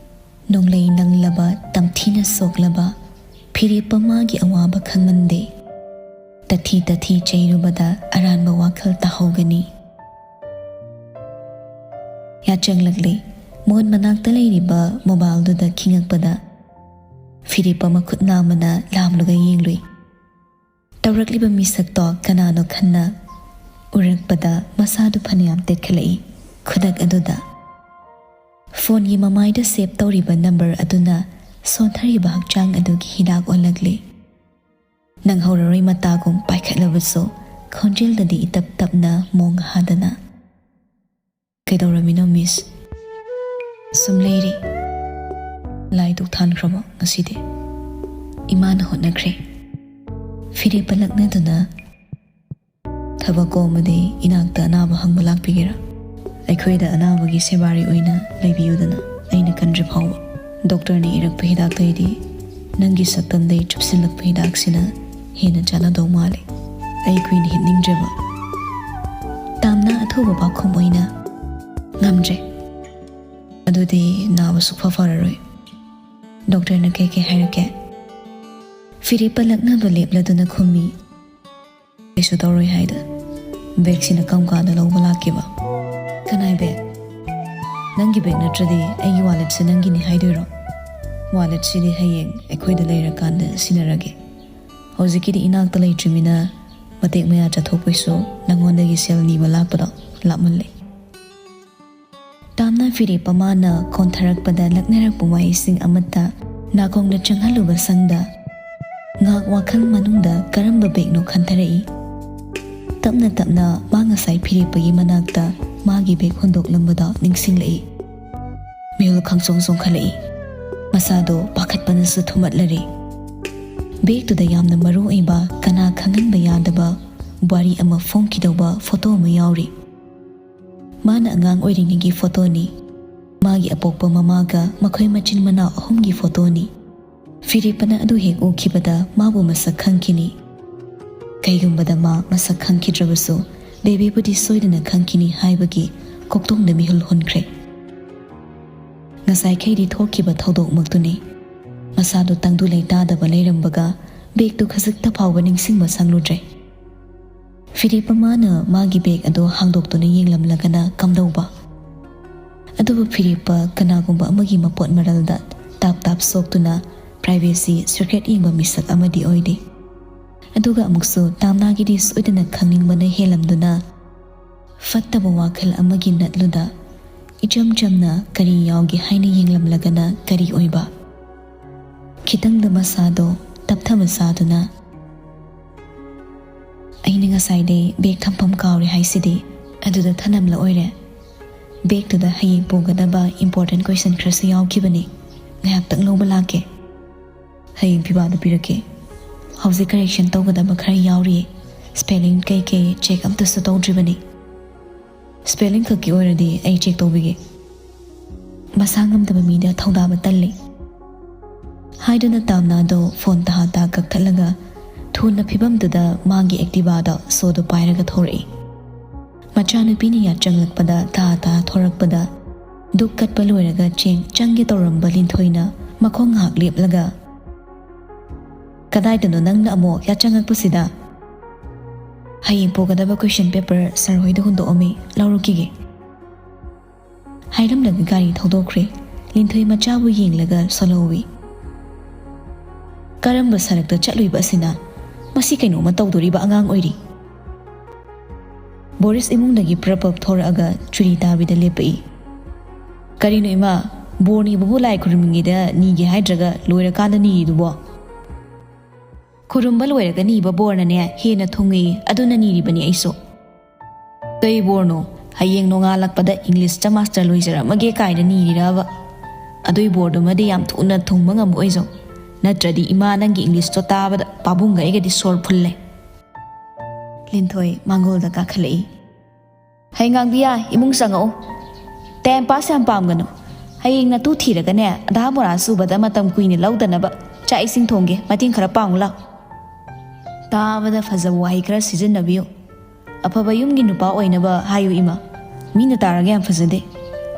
ꯅꯣꯡꯂꯩ ꯅꯪꯂꯕ, ꯇꯝꯊꯤꯅ ꯁꯣꯛꯂꯕ ꯐꯤꯔꯦꯞ ꯑꯃꯒꯤ ꯑꯋꯥꯕ ꯈꯪꯃꯟꯗꯦ꯫ ꯇꯊꯤ ꯇꯊꯤ ꯆꯩꯔꯨꯕꯗ ꯑꯔꯥꯟꯕ ꯋꯥꯈꯜ ꯇꯥꯍꯧꯒꯅꯤ꯫ ꯌꯥꯆꯪꯂꯛꯂꯦ꯫ ꯃꯣꯟ ꯃꯅꯥꯛꯇ ꯂꯩꯔꯤꯕ ꯃꯣꯕꯥꯏꯜꯗꯨꯗ ꯈꯤꯡꯉꯛꯄꯗ ꯐꯤꯔꯦꯞ ꯑꯃ ꯈꯨꯠ ꯅꯥꯝꯃꯅ ꯂꯥꯝꯂꯒ ꯌꯦꯡꯂꯨꯏ꯫ ꯇꯧꯔꯛꯂꯤꯕ ꯃꯤꯁꯛꯇꯣ ꯀꯅꯥꯅꯣ ꯈꯟꯅ ꯎꯔꯛꯄꯗ ꯃꯁꯥꯗꯨ ꯐꯅꯌꯥꯝ ꯇꯦꯛꯈꯠꯂꯛꯏ꯫ ꯈꯨꯗꯛ ꯑꯗꯨꯗ ꯐꯣꯟꯒꯤ ꯃꯃꯥꯏꯗ ꯁꯦꯞ ꯇꯧꯔꯤꯕ ꯅꯝꯕꯔ ꯑꯗꯨꯅ ꯁꯣꯟꯊꯔꯤꯕ ꯍꯛꯆꯥꯡ ꯑꯗꯨꯒꯤ ꯍꯤꯗꯥꯛ ꯑꯣꯜꯂꯛꯂꯤ꯫ ꯅꯪꯍꯧꯔꯔꯣꯏ ꯃꯇꯥꯒꯨꯝ ꯄꯥꯏꯈꯠꯂꯕꯁꯨ ꯈꯣꯟꯖꯦꯜꯗꯗꯤ ꯏꯇꯞ ꯇꯞꯅ ꯃꯣꯡ ꯍꯥꯗꯅ, "ꯀꯩꯗꯧꯔꯝꯃꯤꯅꯣ, ꯃꯤꯁ?" "ꯁꯨꯝ ꯂꯩꯔꯤ꯫ ꯂꯥꯏ ꯙꯨꯛ ꯊꯥꯟꯈ꯭ꯔꯕꯣ ꯉꯁꯤꯗꯤ?" ꯏꯃꯥꯅ ꯍꯣꯠꯅꯈ꯭ꯔꯦ꯫ ꯐꯤꯔꯦꯞ ꯄꯜꯂꯛꯅꯗꯨꯅ, "ꯊꯕꯛ ꯀꯣꯝꯃꯗꯤ ꯏꯅꯥꯛꯇ ꯑꯅꯥꯕ ꯍꯪꯕ ꯂꯥꯛꯄꯤꯒꯦꯔꯥ? ꯑꯩꯈꯣꯏꯗ ꯑꯅꯥꯕꯒꯤ ꯁꯦꯕꯥꯔꯤ ꯑꯣꯏꯅ ꯂꯩꯕꯤꯌꯨꯗꯅ, ꯑꯩꯅ ꯀꯟꯗ꯭ꯔꯤ ꯐꯥꯎꯕ꯫ ꯗꯣꯛꯇꯔꯅ ꯏꯔꯛꯄ ꯍꯤꯗꯥꯛꯇꯩꯗꯤ ꯅꯪꯒꯤ ꯁꯛꯇꯝꯗꯩ ꯆꯨꯞꯁꯤꯜꯂꯛꯄ ꯍꯤꯗꯥꯛꯁꯤꯅ ꯍꯦꯟꯅ ꯆꯥꯟꯅꯗꯧ ꯃꯥꯜꯂꯤ꯫ ꯑꯩ ꯀꯨꯏꯅ ꯍꯤꯞꯅꯤꯡꯗ꯭ꯔꯦꯕ꯫" ꯇꯥꯝꯅ ꯑꯊꯨꯕ ꯄꯥꯎꯈꯨꯝ ꯑꯣꯏꯅ, "ꯉꯝꯗ꯭ꯔꯦ꯫ ꯑꯗꯨꯗꯤ ꯅꯥꯕ ꯁꯨꯛꯐ ꯐꯔꯔꯣꯏ꯫ ꯗꯣꯛꯇꯔꯅ ꯀꯩ ꯀꯩ ꯍꯥꯏꯔꯛꯀꯦ?" ꯐꯤꯔꯦꯞ ꯄꯜꯂꯛꯅꯕ ꯂꯦꯞꯂꯗꯨꯅ ꯈꯨꯝꯃꯤ, "ꯀꯩꯁꯨ ꯇꯧꯔꯣꯏ ꯍꯥꯏꯗ꯫ ꯕꯦꯒꯁꯤꯅ ꯀꯔꯝ ꯀꯥꯟꯗ ꯂꯧꯕ ꯂꯥꯛꯀꯦꯕ?" "ꯀꯅꯥꯏ ꯕꯦꯒ?" "ꯅꯪꯒꯤ ꯕꯦꯒ ꯅꯠꯇ꯭ꯔꯗꯤ ꯑꯩꯒꯤ ꯋꯥꯂꯦꯠꯁꯦ ꯅꯪꯒꯤꯅꯤ ꯍꯥꯏꯗꯣꯏꯔꯣ? ꯋꯥꯂꯦꯠꯁꯤꯗꯤ ꯍꯌꯦꯡ ꯑꯩꯈꯣꯏꯗ ꯂꯩꯔꯀꯥꯟꯗ ꯁꯤꯟꯅꯔꯒꯦ꯫ ꯍꯧꯖꯤꯛꯀꯤꯗꯤ ꯏꯅꯥꯛꯇ ꯂꯩꯇ꯭ꯔꯤꯃꯤꯅ ꯃꯇꯦꯛ ꯃꯌꯥ ꯆꯠꯊꯣꯛꯄꯩꯁꯨ ꯅꯪꯉꯣꯟꯗꯒꯤ ꯁꯦꯜ ꯅꯤꯕ ꯂꯥꯛꯄꯗꯣ ꯂꯥꯞꯃꯜꯂꯦ꯫" ꯇꯥꯝꯅ ꯐꯤꯔꯦꯞ ꯑꯃꯅ ꯀꯣꯟꯊꯔꯛꯄꯗ ꯂꯛꯅꯔꯛꯄ ꯋꯥꯍꯩꯁꯤꯡ ꯑꯃꯠꯇ ꯅꯥꯀꯣꯡꯗ ꯆꯪꯍꯜꯂꯨꯕ ꯁꯪꯗ ꯉꯥꯏꯍꯥꯛ ꯋꯥꯈꯜ ꯃꯅꯨꯡꯗ ꯀꯔꯝꯕ ꯕꯦꯒꯅꯣ ꯈꯟꯊꯔꯛꯏ꯫ ꯇꯞꯅ ꯇꯞꯅ ꯃꯥ ꯉꯁꯥꯏ ꯐꯤꯔꯦꯞꯄꯒꯤ ꯃꯅꯥꯛꯇ ꯃꯥꯒꯤ ꯕꯦꯒ ꯍꯨꯟꯗꯣꯛꯂꯝꯕꯗꯣ ꯅꯤꯡꯁꯤꯡꯂꯛꯏ꯫ ꯃꯤꯍꯨꯜ ꯈꯪꯆꯣꯡ ꯆꯣꯡꯈꯠꯂꯛꯏ꯫ ꯃꯁꯥꯗꯣ ꯄꯥꯈꯠꯄꯅꯁꯨ ꯊꯨꯝꯍꯠꯂꯔꯦ꯫ ꯕꯦꯒꯇꯨꯗ ꯌꯥꯝꯅ ꯃꯔꯨ ꯑꯣꯏꯕ, ꯀꯅꯥ ꯈꯪꯍꯟꯕ ꯌꯥꯗꯕ ꯋꯥꯔꯤ ꯑꯃ ꯐꯣꯡꯈꯤꯗꯧꯕ ꯐꯣꯇꯣ ꯑꯃ ꯌꯥꯎꯔꯤ꯫ ꯃꯥꯅ ꯑꯉꯥꯡ ꯑꯣꯏꯔꯤꯉꯩꯒꯤ ꯐꯣꯇꯣꯅꯤ꯫ ꯃꯥꯒꯤ ꯑꯄꯣꯛꯄ ꯃꯃꯥꯒ ꯃꯈꯣꯏ ꯃꯆꯤꯟ ꯃꯅꯥꯎ ꯑꯍꯨꯝꯒꯤ ꯐꯣꯇꯣꯅꯤ꯫ ꯐꯤꯔꯦꯞꯄꯅ ꯑꯗꯨ ꯍꯦꯛ ꯎꯈꯤꯕꯗ ꯃꯥꯕꯨ ꯃꯁꯛ ꯈꯪꯈꯤꯅꯤ꯫ ꯀꯩꯒꯨꯝꯕꯗ ꯃꯥ ꯃꯁꯛ ꯈꯪꯈꯤꯗ꯭ꯔꯕꯁꯨ, ꯕꯦꯕꯤꯕꯨꯗꯤ ꯁꯣꯏꯗꯅ ꯈꯪꯈꯤꯅꯤ ꯍꯥꯏꯕꯒꯤ ꯀꯣꯛꯇꯣꯡꯗ ꯃꯤꯍꯨꯜ ꯍꯨꯟꯈ꯭ꯔꯦ꯫ ꯉꯁꯥꯏꯈꯩꯗꯤ ꯊꯣꯛꯈꯤꯕ ꯊꯧꯗꯣꯛꯃꯛꯇꯨꯅꯤ꯫ ꯃꯁꯥꯗꯨ ꯇꯪꯗꯨ ꯂꯩꯇꯥꯗꯕ ꯂꯩꯔꯝꯕꯒ, ꯕꯦꯒꯇꯨ ꯈꯖꯤꯛꯇ ꯐꯥꯎꯕ ꯅꯤꯡꯁꯤꯡꯕ ꯁꯪꯂꯨꯗ꯭ꯔꯦ꯫ ꯐꯤꯔꯦꯞꯄ ꯃꯥꯅ ꯃꯥꯒꯤ ꯕꯦꯒ ꯑꯗꯨ ꯍꯥꯡꯗꯣꯛꯇꯨꯅ ꯌꯦꯡꯂꯝꯂꯒꯅ ꯀꯝꯗꯧꯕ? ꯑꯗꯨꯕꯨ ꯐꯤꯔꯦꯞꯄ ꯀꯅꯥꯒꯨꯝꯕ ꯑꯃꯒꯤ ꯃꯄꯣꯠ ꯃꯔꯜꯗ ꯇꯥꯞ ꯇꯥꯞ ꯁꯣꯛꯇꯨꯅ privacy secret ꯌꯦꯡꯕ ꯃꯤꯁꯛ ꯑꯃꯗꯤ ꯑꯣꯏꯗꯦ꯫ ꯑꯗꯨꯒ ꯑꯃꯨꯛꯁꯨ ꯇꯥꯝꯅꯥꯒꯤꯗꯤ ꯁꯣꯏꯗꯅ ꯈꯪꯅꯤꯡꯕꯅ ꯍꯦꯜꯂꯝꯗꯨꯅ, ꯐꯠꯇꯕ ꯋꯥꯈꯜ ꯑꯃꯒꯤ ꯅꯠꯂꯨꯗ ꯏꯆꯝ ꯆꯝꯅ ꯀꯔꯤ ꯌꯥꯎꯒꯦ ꯍꯥꯏꯅ ꯌꯦꯡꯂꯝꯂꯒꯅ ꯀꯔꯤ ꯑꯣꯏꯕ? ꯈꯤꯇꯪꯗ ꯃꯁꯥꯗꯣ ꯇꯞꯊꯕ ꯁꯥꯗꯨꯅ, "ꯑꯩꯅ ꯉꯁꯥꯏꯗꯩ ꯕꯦꯒ ꯊꯝꯐꯝ ꯀꯥꯎꯔꯦ ꯍꯥꯏꯁꯤꯗꯤ, ꯑꯗꯨꯗ ꯊꯅꯝꯂ ꯑꯣꯏꯔꯦ꯫ ꯕꯦꯒꯇꯨꯗ ꯍꯌꯦꯡ ꯄꯨꯒꯗꯕ important question ꯈꯔꯁꯨ ꯌꯥꯎꯈꯤꯕꯅꯤ꯫ ꯉꯥꯏꯍꯥꯛꯇꯪ ꯂꯧꯕ ꯂꯥꯛꯀꯦ꯫ ꯍꯌꯦꯡ ꯄꯤꯕꯥꯗ ꯄꯤꯔꯛꯀꯦ꯫ ꯍꯧꯖꯤꯛ correction ꯇꯧꯒꯗꯕ ꯈꯔ ꯌꯥꯎꯔꯤꯌꯦ꯫ Spelling ꯀꯩꯀꯩ check ꯑꯝꯇꯁꯨ ꯇꯧꯗ꯭ꯔꯤꯕꯅꯤ꯫ Spelling ꯈꯛꯀꯤ ꯑꯣꯏꯔꯗꯤ ꯑꯩ check ꯇꯧꯕꯤꯒꯦ꯫ ꯃꯁꯥ ꯉꯝꯗꯕ ꯃꯤꯗ ꯊꯧꯗꯥꯕ ꯇꯜꯂꯤ," ꯍꯥꯏꯗꯨꯅ ꯇꯥꯝꯅꯥꯗꯣ ꯐꯣꯟ ꯇꯍꯥ ꯇꯥ ꯀꯛꯊꯠꯂꯒ, ꯊꯨꯅ ꯐꯤꯕꯝꯗꯨꯗ ꯃꯥꯒꯤ Activaꯗ ꯁꯣꯗꯣ ꯄꯥꯏꯔꯒ ꯊꯣꯔꯛꯏ꯫ ꯃꯆꯥꯅꯨꯄꯤꯅ ꯌꯥꯆꯪꯂꯛꯄꯗ ꯇꯍꯥ ꯇꯍꯥ ꯊꯣꯔꯛꯄꯗ, ꯗꯨꯛ ꯀꯠꯄ ꯂꯣꯏꯔꯒ ꯆꯦꯡ ꯆꯪꯒꯦ ꯇꯧꯔꯝꯕ ꯂꯤꯟꯊꯣꯏꯅ ꯃꯈꯣꯡ ꯉꯥꯏꯍꯥꯛ ꯂꯦꯞꯂꯒ, "ꯀꯗꯥꯏꯗꯅꯣ ꯅꯪꯅ ꯑꯃꯨꯛ ꯌꯥꯆꯪꯉꯛꯄꯁꯤꯗ?" "ꯍꯌꯦꯡ ꯄꯨꯒꯗꯕ question paper sir ꯍꯣꯏꯗ ꯍꯨꯟꯗꯣꯛꯑꯝꯃꯤ, ꯂꯧꯔꯨꯈꯤꯒꯦ," ꯍꯥꯏꯔꯝꯂꯒ ꯒꯥꯔꯤ ꯊꯧꯗꯣꯛꯈ꯭ꯔꯦ꯫ ꯂꯤꯟꯊꯣꯏ ꯃꯆꯥꯕꯨ ꯌꯦꯡꯂꯒ ꯁꯣꯜꯍꯧꯏ꯫ "ꯀꯔꯝꯕ ꯁꯔꯛꯇ ꯆꯠꯂꯨꯏꯕ ꯑꯁꯤꯅ? ꯃꯁꯤ ꯀꯩꯅꯣꯝꯃ ꯇꯧꯗꯣꯔꯤꯕ ꯑꯉꯥꯡ ꯑꯣꯏꯔꯤ꯫" ꯕꯣꯔꯤꯁ ꯏꯃꯨꯡꯗꯒꯤ ꯄ꯭ꯔꯞ ꯄ꯭ꯔꯞ ꯊꯣꯔꯛꯑꯒ ꯆꯨꯔꯤ ꯇꯥꯕꯤꯗ ꯂꯦꯞꯄꯛꯏ꯫ "ꯀꯔꯤꯅꯣ ꯏꯃꯥ, ꯕꯣꯔ ꯅꯤꯕꯕꯨ ꯂꯥꯏ ꯈꯨꯔꯨꯝꯃꯤꯉꯩꯗ ꯅꯤꯒꯦ ꯍꯥꯏꯗ꯭ꯔꯒ ꯂꯣꯏꯔꯀꯥꯟꯗ ꯅꯤꯔꯤꯗꯨꯕꯣ?" "ꯈꯨꯔꯨꯝꯕ ꯂꯣꯏꯔꯒ ꯅꯤꯕ ꯕꯣꯔꯅꯅꯦ ꯍꯦꯟꯅ ꯊꯨꯡꯉꯤ, ꯑꯗꯨꯅ ꯅꯤꯔꯤꯕꯅꯤ ꯑꯩꯁꯨ꯫" "ꯀꯩ ꯕꯣꯔꯅꯣ? ꯍꯌꯦꯡ ꯅꯣꯡꯉꯥꯜꯂꯛꯄꯗ Englishꯇ master ꯂꯣꯏꯖꯔꯝꯃꯒꯦ ꯀꯥꯏꯅ ꯅꯤꯔꯤꯔꯕ? ꯑꯗꯨꯏ ꯕꯣꯔꯗꯨꯃꯗꯤ ꯌꯥꯝ ꯊꯨꯅ ꯊꯨꯡꯕ ꯉꯝꯕ ꯑꯣꯏꯖꯧ, ꯅꯠꯇ꯭ꯔꯗꯤ ꯏꯃꯥ ꯅꯪꯒꯤ Englishꯇꯣ ꯇꯥꯕꯗ ꯄꯥꯕꯨꯡꯒ ꯑꯩꯒꯗꯤ ꯁꯣꯔ ꯐꯨꯜꯂꯦ꯫" ꯂꯤꯟꯊꯣꯏ ꯃꯥꯡꯒꯣꯜꯗ ꯀꯥꯈꯠꯂꯛꯏ꯫ "ꯍꯩ ꯉꯥꯡꯕꯤꯌꯥ, ꯏꯃꯨꯡ ꯆꯪꯉꯛꯎ꯫ Time pass ꯌꯥꯝ ꯄꯥꯝꯒꯅꯨ꯫ ꯍꯌꯦꯡ ꯅꯇꯨ ꯊꯤꯔꯒꯅꯦ, ꯑꯙꯥ ꯃꯣꯔꯥ ꯁꯨꯕꯗ ꯃꯇꯝ ꯀꯨꯏꯅ ꯂꯧꯗꯅꯕ ꯆꯥꯛ ꯏꯁꯤꯡ ꯊꯣꯡꯒꯦ, ꯃꯇꯦꯡ ꯈꯔ ꯄꯥꯡꯉꯨ ꯂꯥꯎ꯫ ꯇꯥꯕꯗ ꯐꯖꯕ ꯋꯥꯍꯩ ꯈꯔ ꯁꯤꯖꯤꯟꯅꯕꯤꯌꯨ꯫ ꯑꯐꯕ ꯌꯨꯝꯒꯤ ꯅꯨꯄꯥ ꯑꯣꯏꯅꯕ ꯍꯥꯏꯌꯨ ꯏꯃꯥ꯫ ꯃꯤꯅ ꯇꯥꯔꯒ ꯌꯥꯝ ꯐꯖꯗꯦ꯫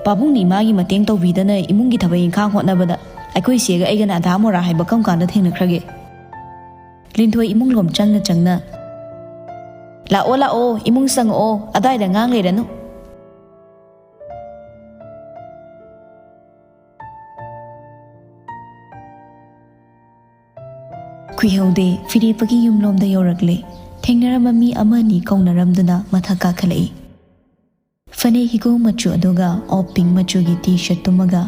ꯄꯥꯕꯨꯡꯅ ꯏꯃꯥꯒꯤ ꯃꯇꯦꯡ ꯇꯧꯕꯤꯗꯅ ꯏꯃꯨꯡꯒꯤ ꯊꯕꯛ ꯏꯪꯈꯥꯡ ꯍꯣꯠꯅꯕꯗ ꯑꯩꯈꯣꯏ ꯏꯆꯦꯒ ꯑꯩꯒꯅ ꯑꯙꯥ ꯃꯣꯔꯥ ꯍꯥꯏꯕ ꯀꯔꯝ ꯀꯥꯟꯗ ꯊꯦꯡꯅꯈ꯭ꯔꯒꯦ? ꯂꯤꯟꯊꯣꯏ ꯏꯃꯨꯡ ꯂꯣꯝ ꯆꯪꯅ ꯆꯪꯅ, "ꯂꯥꯛꯑꯣ, ꯂꯥꯛꯑꯣ, ꯏꯃꯨꯡ ꯆꯪꯉꯛꯑꯣ, ꯑꯗꯥꯏꯗ ꯉꯥꯡ ꯂꯩꯔꯅꯨ"꯫ ꯀꯨꯏꯍꯧꯗꯦ, ꯐꯤꯔꯦꯞꯄꯒꯤ ꯌꯨꯝꯂꯣꯝꯗ ꯌꯧꯔꯛꯂꯦ꯫ ꯊꯦꯡꯅꯔꯝꯕ ꯃꯤ ꯑꯃ ꯑꯅꯤ ꯀꯧꯅꯔꯝꯗꯨꯅ ꯃꯊꯛ ꯀꯥꯈꯠꯂꯛꯏ꯫ ꯐꯅꯦꯛ ꯍꯤꯒꯣꯛ ꯃꯆꯨ ꯑꯗꯨꯒ ꯑꯣꯞ ꯄꯤꯡ ꯃꯆꯨꯒꯤ ꯇꯤ ꯁꯔꯠ ꯇꯨꯝꯃꯒ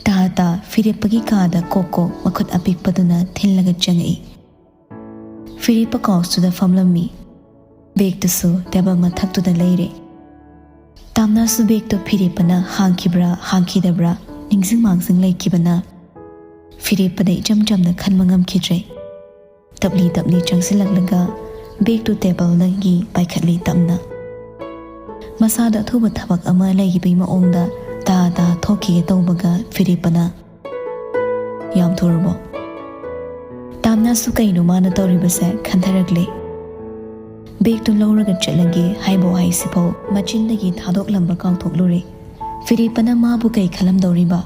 ꯇꯥ ꯇꯥ ꯐꯤꯔꯦꯞꯄꯒꯤ ꯀꯥꯗ ꯀꯣꯛ ꯀꯣꯛ ꯃꯈꯨꯠ ꯑꯄꯤꯛꯄꯗꯨꯅ ꯊꯤꯜꯂꯒ ꯆꯪꯉꯛꯏ꯫ ꯐꯤꯔꯦꯞꯄ ꯀꯥꯎꯁꯇꯨꯗ ꯐꯝꯂꯝꯃꯤ꯫ ꯕꯦꯒꯇꯨꯁꯨ ꯇꯦꯕꯜ ꯃꯊꯛꯇꯨꯗ ꯂꯩꯔꯦ꯫ ꯇꯥꯝꯅꯥꯁꯨ ꯕꯦꯒꯇꯣ ꯐꯤꯔꯦꯞꯄꯅ ꯍꯥꯡꯈꯤꯕ꯭ꯔꯥ ꯍꯥꯡꯈꯤꯗꯕ꯭ꯔꯥ ꯅꯤꯡꯁꯤꯡ ꯃꯥꯡꯖꯤꯡ ꯂꯩꯈꯤꯕꯅ ꯐꯤꯔꯦꯞꯄꯗ ꯏꯆꯝ ꯆꯝꯅ ꯈꯟꯕ ꯉꯝꯈꯤꯗ꯭ꯔꯦ꯫ ꯇꯞꯂꯤ ꯇꯞꯂꯤ ꯆꯪꯁꯤꯜꯂꯛꯂꯒ ꯕꯦꯒꯇꯨ ꯇꯦꯕꯜꯗꯒꯤ ꯄꯥꯏꯈꯠꯂꯤ ꯇꯞꯅ꯫ ꯃꯁꯥꯗ ꯑꯊꯨꯕ ꯊꯕꯛ ꯑꯃ ꯂꯩꯈꯤꯕꯒꯤ ꯃꯑꯣꯡꯗ ꯇꯥ ꯇꯥ ꯊꯣꯛꯈꯤꯒꯦ ꯇꯧꯕꯒ ꯐꯤꯔꯦꯞꯄꯅ, "ꯌꯥꯝ ꯊꯨꯔꯕꯣ?" ꯇꯥꯝꯅꯥꯁꯨ ꯀꯩꯅꯣ ꯃꯥꯅ ꯇꯧꯔꯤꯕꯁꯦ ꯈꯟꯊꯔꯛꯂꯦ꯫ ꯕꯦꯒꯇꯨ ꯂꯧꯔꯒ ꯆꯠꯂꯒꯦ ꯍꯥꯏꯕ ꯋꯥꯍꯩꯁꯤꯐꯥꯎ ꯃꯆꯤꯟꯗꯒꯤ ꯊꯥꯗꯣꯛꯂꯝꯕ ꯀꯥꯎꯊꯣꯛꯂꯨꯔꯦ꯫ ꯐꯤꯔꯦꯞꯄꯅ ꯃꯥꯕꯨ ꯀꯩ ꯈꯜꯂꯝꯗꯧꯔꯤꯕ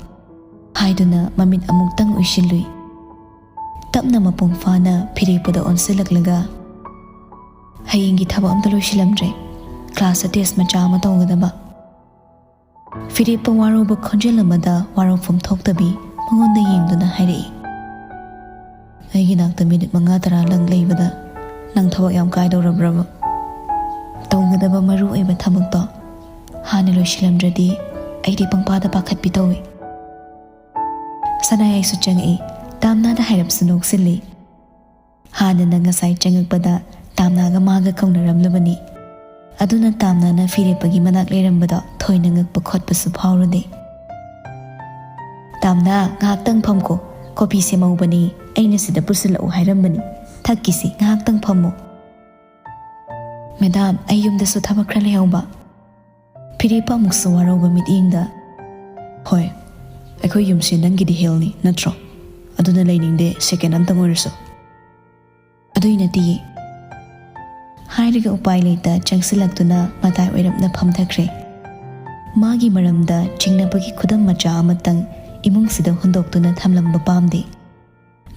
ꯍꯥꯏꯗꯨꯅ ꯃꯃꯤꯠ ꯑꯃꯨꯛꯇꯪ ꯎꯏꯁꯤꯜꯂꯨꯏ꯫ ꯇꯞꯅ ꯃꯄꯨꯡ ꯐꯥꯅ ꯐꯤꯔꯦꯞꯄꯗ ꯑꯣꯟꯁꯤꯜꯂꯛꯂꯒ, "ꯍꯌꯦꯡꯒꯤ ꯊꯕꯛ ꯑꯝꯇ ꯂꯣꯏꯁꯤꯜꯂꯝꯗ꯭ꯔꯦ꯫ ꯀ꯭ꯂꯥꯁꯇ ꯇꯦꯁ ꯃꯆꯥ ꯑꯃ ꯇꯧꯒꯗꯕ"꯫ ꯐꯤꯔꯦꯞꯄ ꯋꯥꯔꯧꯕ ꯈꯣꯟꯖꯦꯜ ꯑꯃꯗ ꯋꯥꯔꯧꯐꯝ ꯊꯣꯛꯇꯕꯤ ꯃꯉꯣꯟꯗ ꯌꯦꯡꯗꯨꯅ ꯍꯥꯏꯔꯛꯏ꯫ "ꯑꯩꯒꯤ ꯅꯥꯛꯇ ꯃꯤꯅꯤꯠ ꯃꯉꯥ ꯇꯔꯥ ꯂꯪ ꯂꯩꯕꯗ ꯅꯪ ꯊꯕꯛ ꯌꯥꯝ ꯀꯥꯏꯗꯧꯔꯕ꯭ꯔꯕ? ꯇꯧꯒꯗꯕ ꯃꯔꯨ ꯑꯣꯏꯕ ꯊꯕꯛꯇꯣ ꯍꯥꯟꯅ ꯂꯣꯏꯁꯤꯜꯂꯝꯗ꯭ꯔꯗꯤ ꯑꯩꯗꯤ ꯄꯪꯄꯥꯗ ꯄꯥꯈꯠꯄꯤ ꯇꯧꯏ"꯫ ꯁꯅꯥꯌꯥꯏꯁꯨ ꯆꯪꯉꯛꯏ꯫ ꯇꯥꯝꯅꯥꯗ ꯍꯥꯏꯔꯞꯁꯨ ꯅꯣꯛꯁꯤꯜꯂꯤ꯫ ꯍꯥꯟꯅꯅ ꯉꯁꯥꯏ ꯆꯪꯉꯛꯄꯗ ꯇꯥꯝꯅꯥꯒ ꯃꯥꯒ ꯀꯧꯅꯔꯝꯂꯕꯅꯤ꯫ ꯑꯗꯨꯅ ꯇꯥꯝꯅꯥꯅ ꯐꯤꯔꯦꯞꯄꯒꯤ ꯃꯅꯥꯛ ꯂꯩꯔꯝꯕꯗꯣ ꯊꯣꯏꯅ ꯉꯛꯄ ꯈꯣꯠꯄꯁꯨ ꯐꯥꯎꯔꯨꯗꯦ꯫ "ꯇꯥꯝꯅꯥ, ꯉꯥꯏꯍꯥꯛꯇꯪ ꯐꯝꯀꯣ꯫ ꯀꯣꯐꯤ ꯁꯦꯝꯍꯧꯕꯅꯤ, ꯑꯩꯅ ꯁꯤꯗ ꯄꯨꯁꯤꯜꯂꯛꯎ ꯍꯥꯏꯔꯝꯕꯅꯤ꯫ ꯊꯛꯈꯤꯁꯤ, ꯉꯥꯏꯍꯥꯛꯇꯪ ꯐꯝꯃꯨ"꯫ "ꯃꯦꯗꯥꯝ, ꯑꯩ ꯌꯨꯝꯗꯁꯨ ꯊꯕꯛ ꯈꯔ ꯂꯩꯍꯧꯕ"꯫ ꯐꯤꯔꯦꯞꯄ ꯑꯃꯨꯛꯁꯨ ꯋꯥꯔꯧꯕ ꯃꯤꯠꯌꯦꯡꯗ, "ꯍꯣꯏ, ꯑꯩꯈꯣꯏ ꯌꯨꯝꯁꯦ ꯅꯪꯒꯤꯗꯤ ꯍꯦꯜꯅꯤ, ꯅꯠꯇ꯭ꯔꯣ? ꯑꯗꯨꯅ ꯂꯩꯅꯤꯡꯗꯦ, ꯁꯦꯀꯦꯟ ꯑꯝꯇꯪ ꯑꯣꯏꯔꯁꯨ꯫ ꯑꯗꯨꯏ ꯅꯠꯇꯤꯌꯦ꯫ ꯍꯥꯏꯔꯒ ꯎꯄꯥꯏ ꯂꯩꯇ ꯆꯪꯁꯤꯜꯂꯛꯇꯨꯅ ꯃꯇꯥꯏ ꯑꯣꯏꯔꯞꯅ ꯐꯝꯊꯈ꯭ꯔꯦ꯫ ꯃꯥꯒꯤ ꯃꯔꯝꯗ ꯆꯤꯡꯅꯕꯒꯤ ꯈꯨꯗꯝ ꯃꯆꯥ ꯑꯃꯇꯪ ꯏꯃꯨꯡꯁꯤꯗ ꯍꯨꯟꯗꯣꯛꯇꯨꯅ ꯊꯝꯂꯝꯕ ꯄꯥꯝꯗꯦ꯫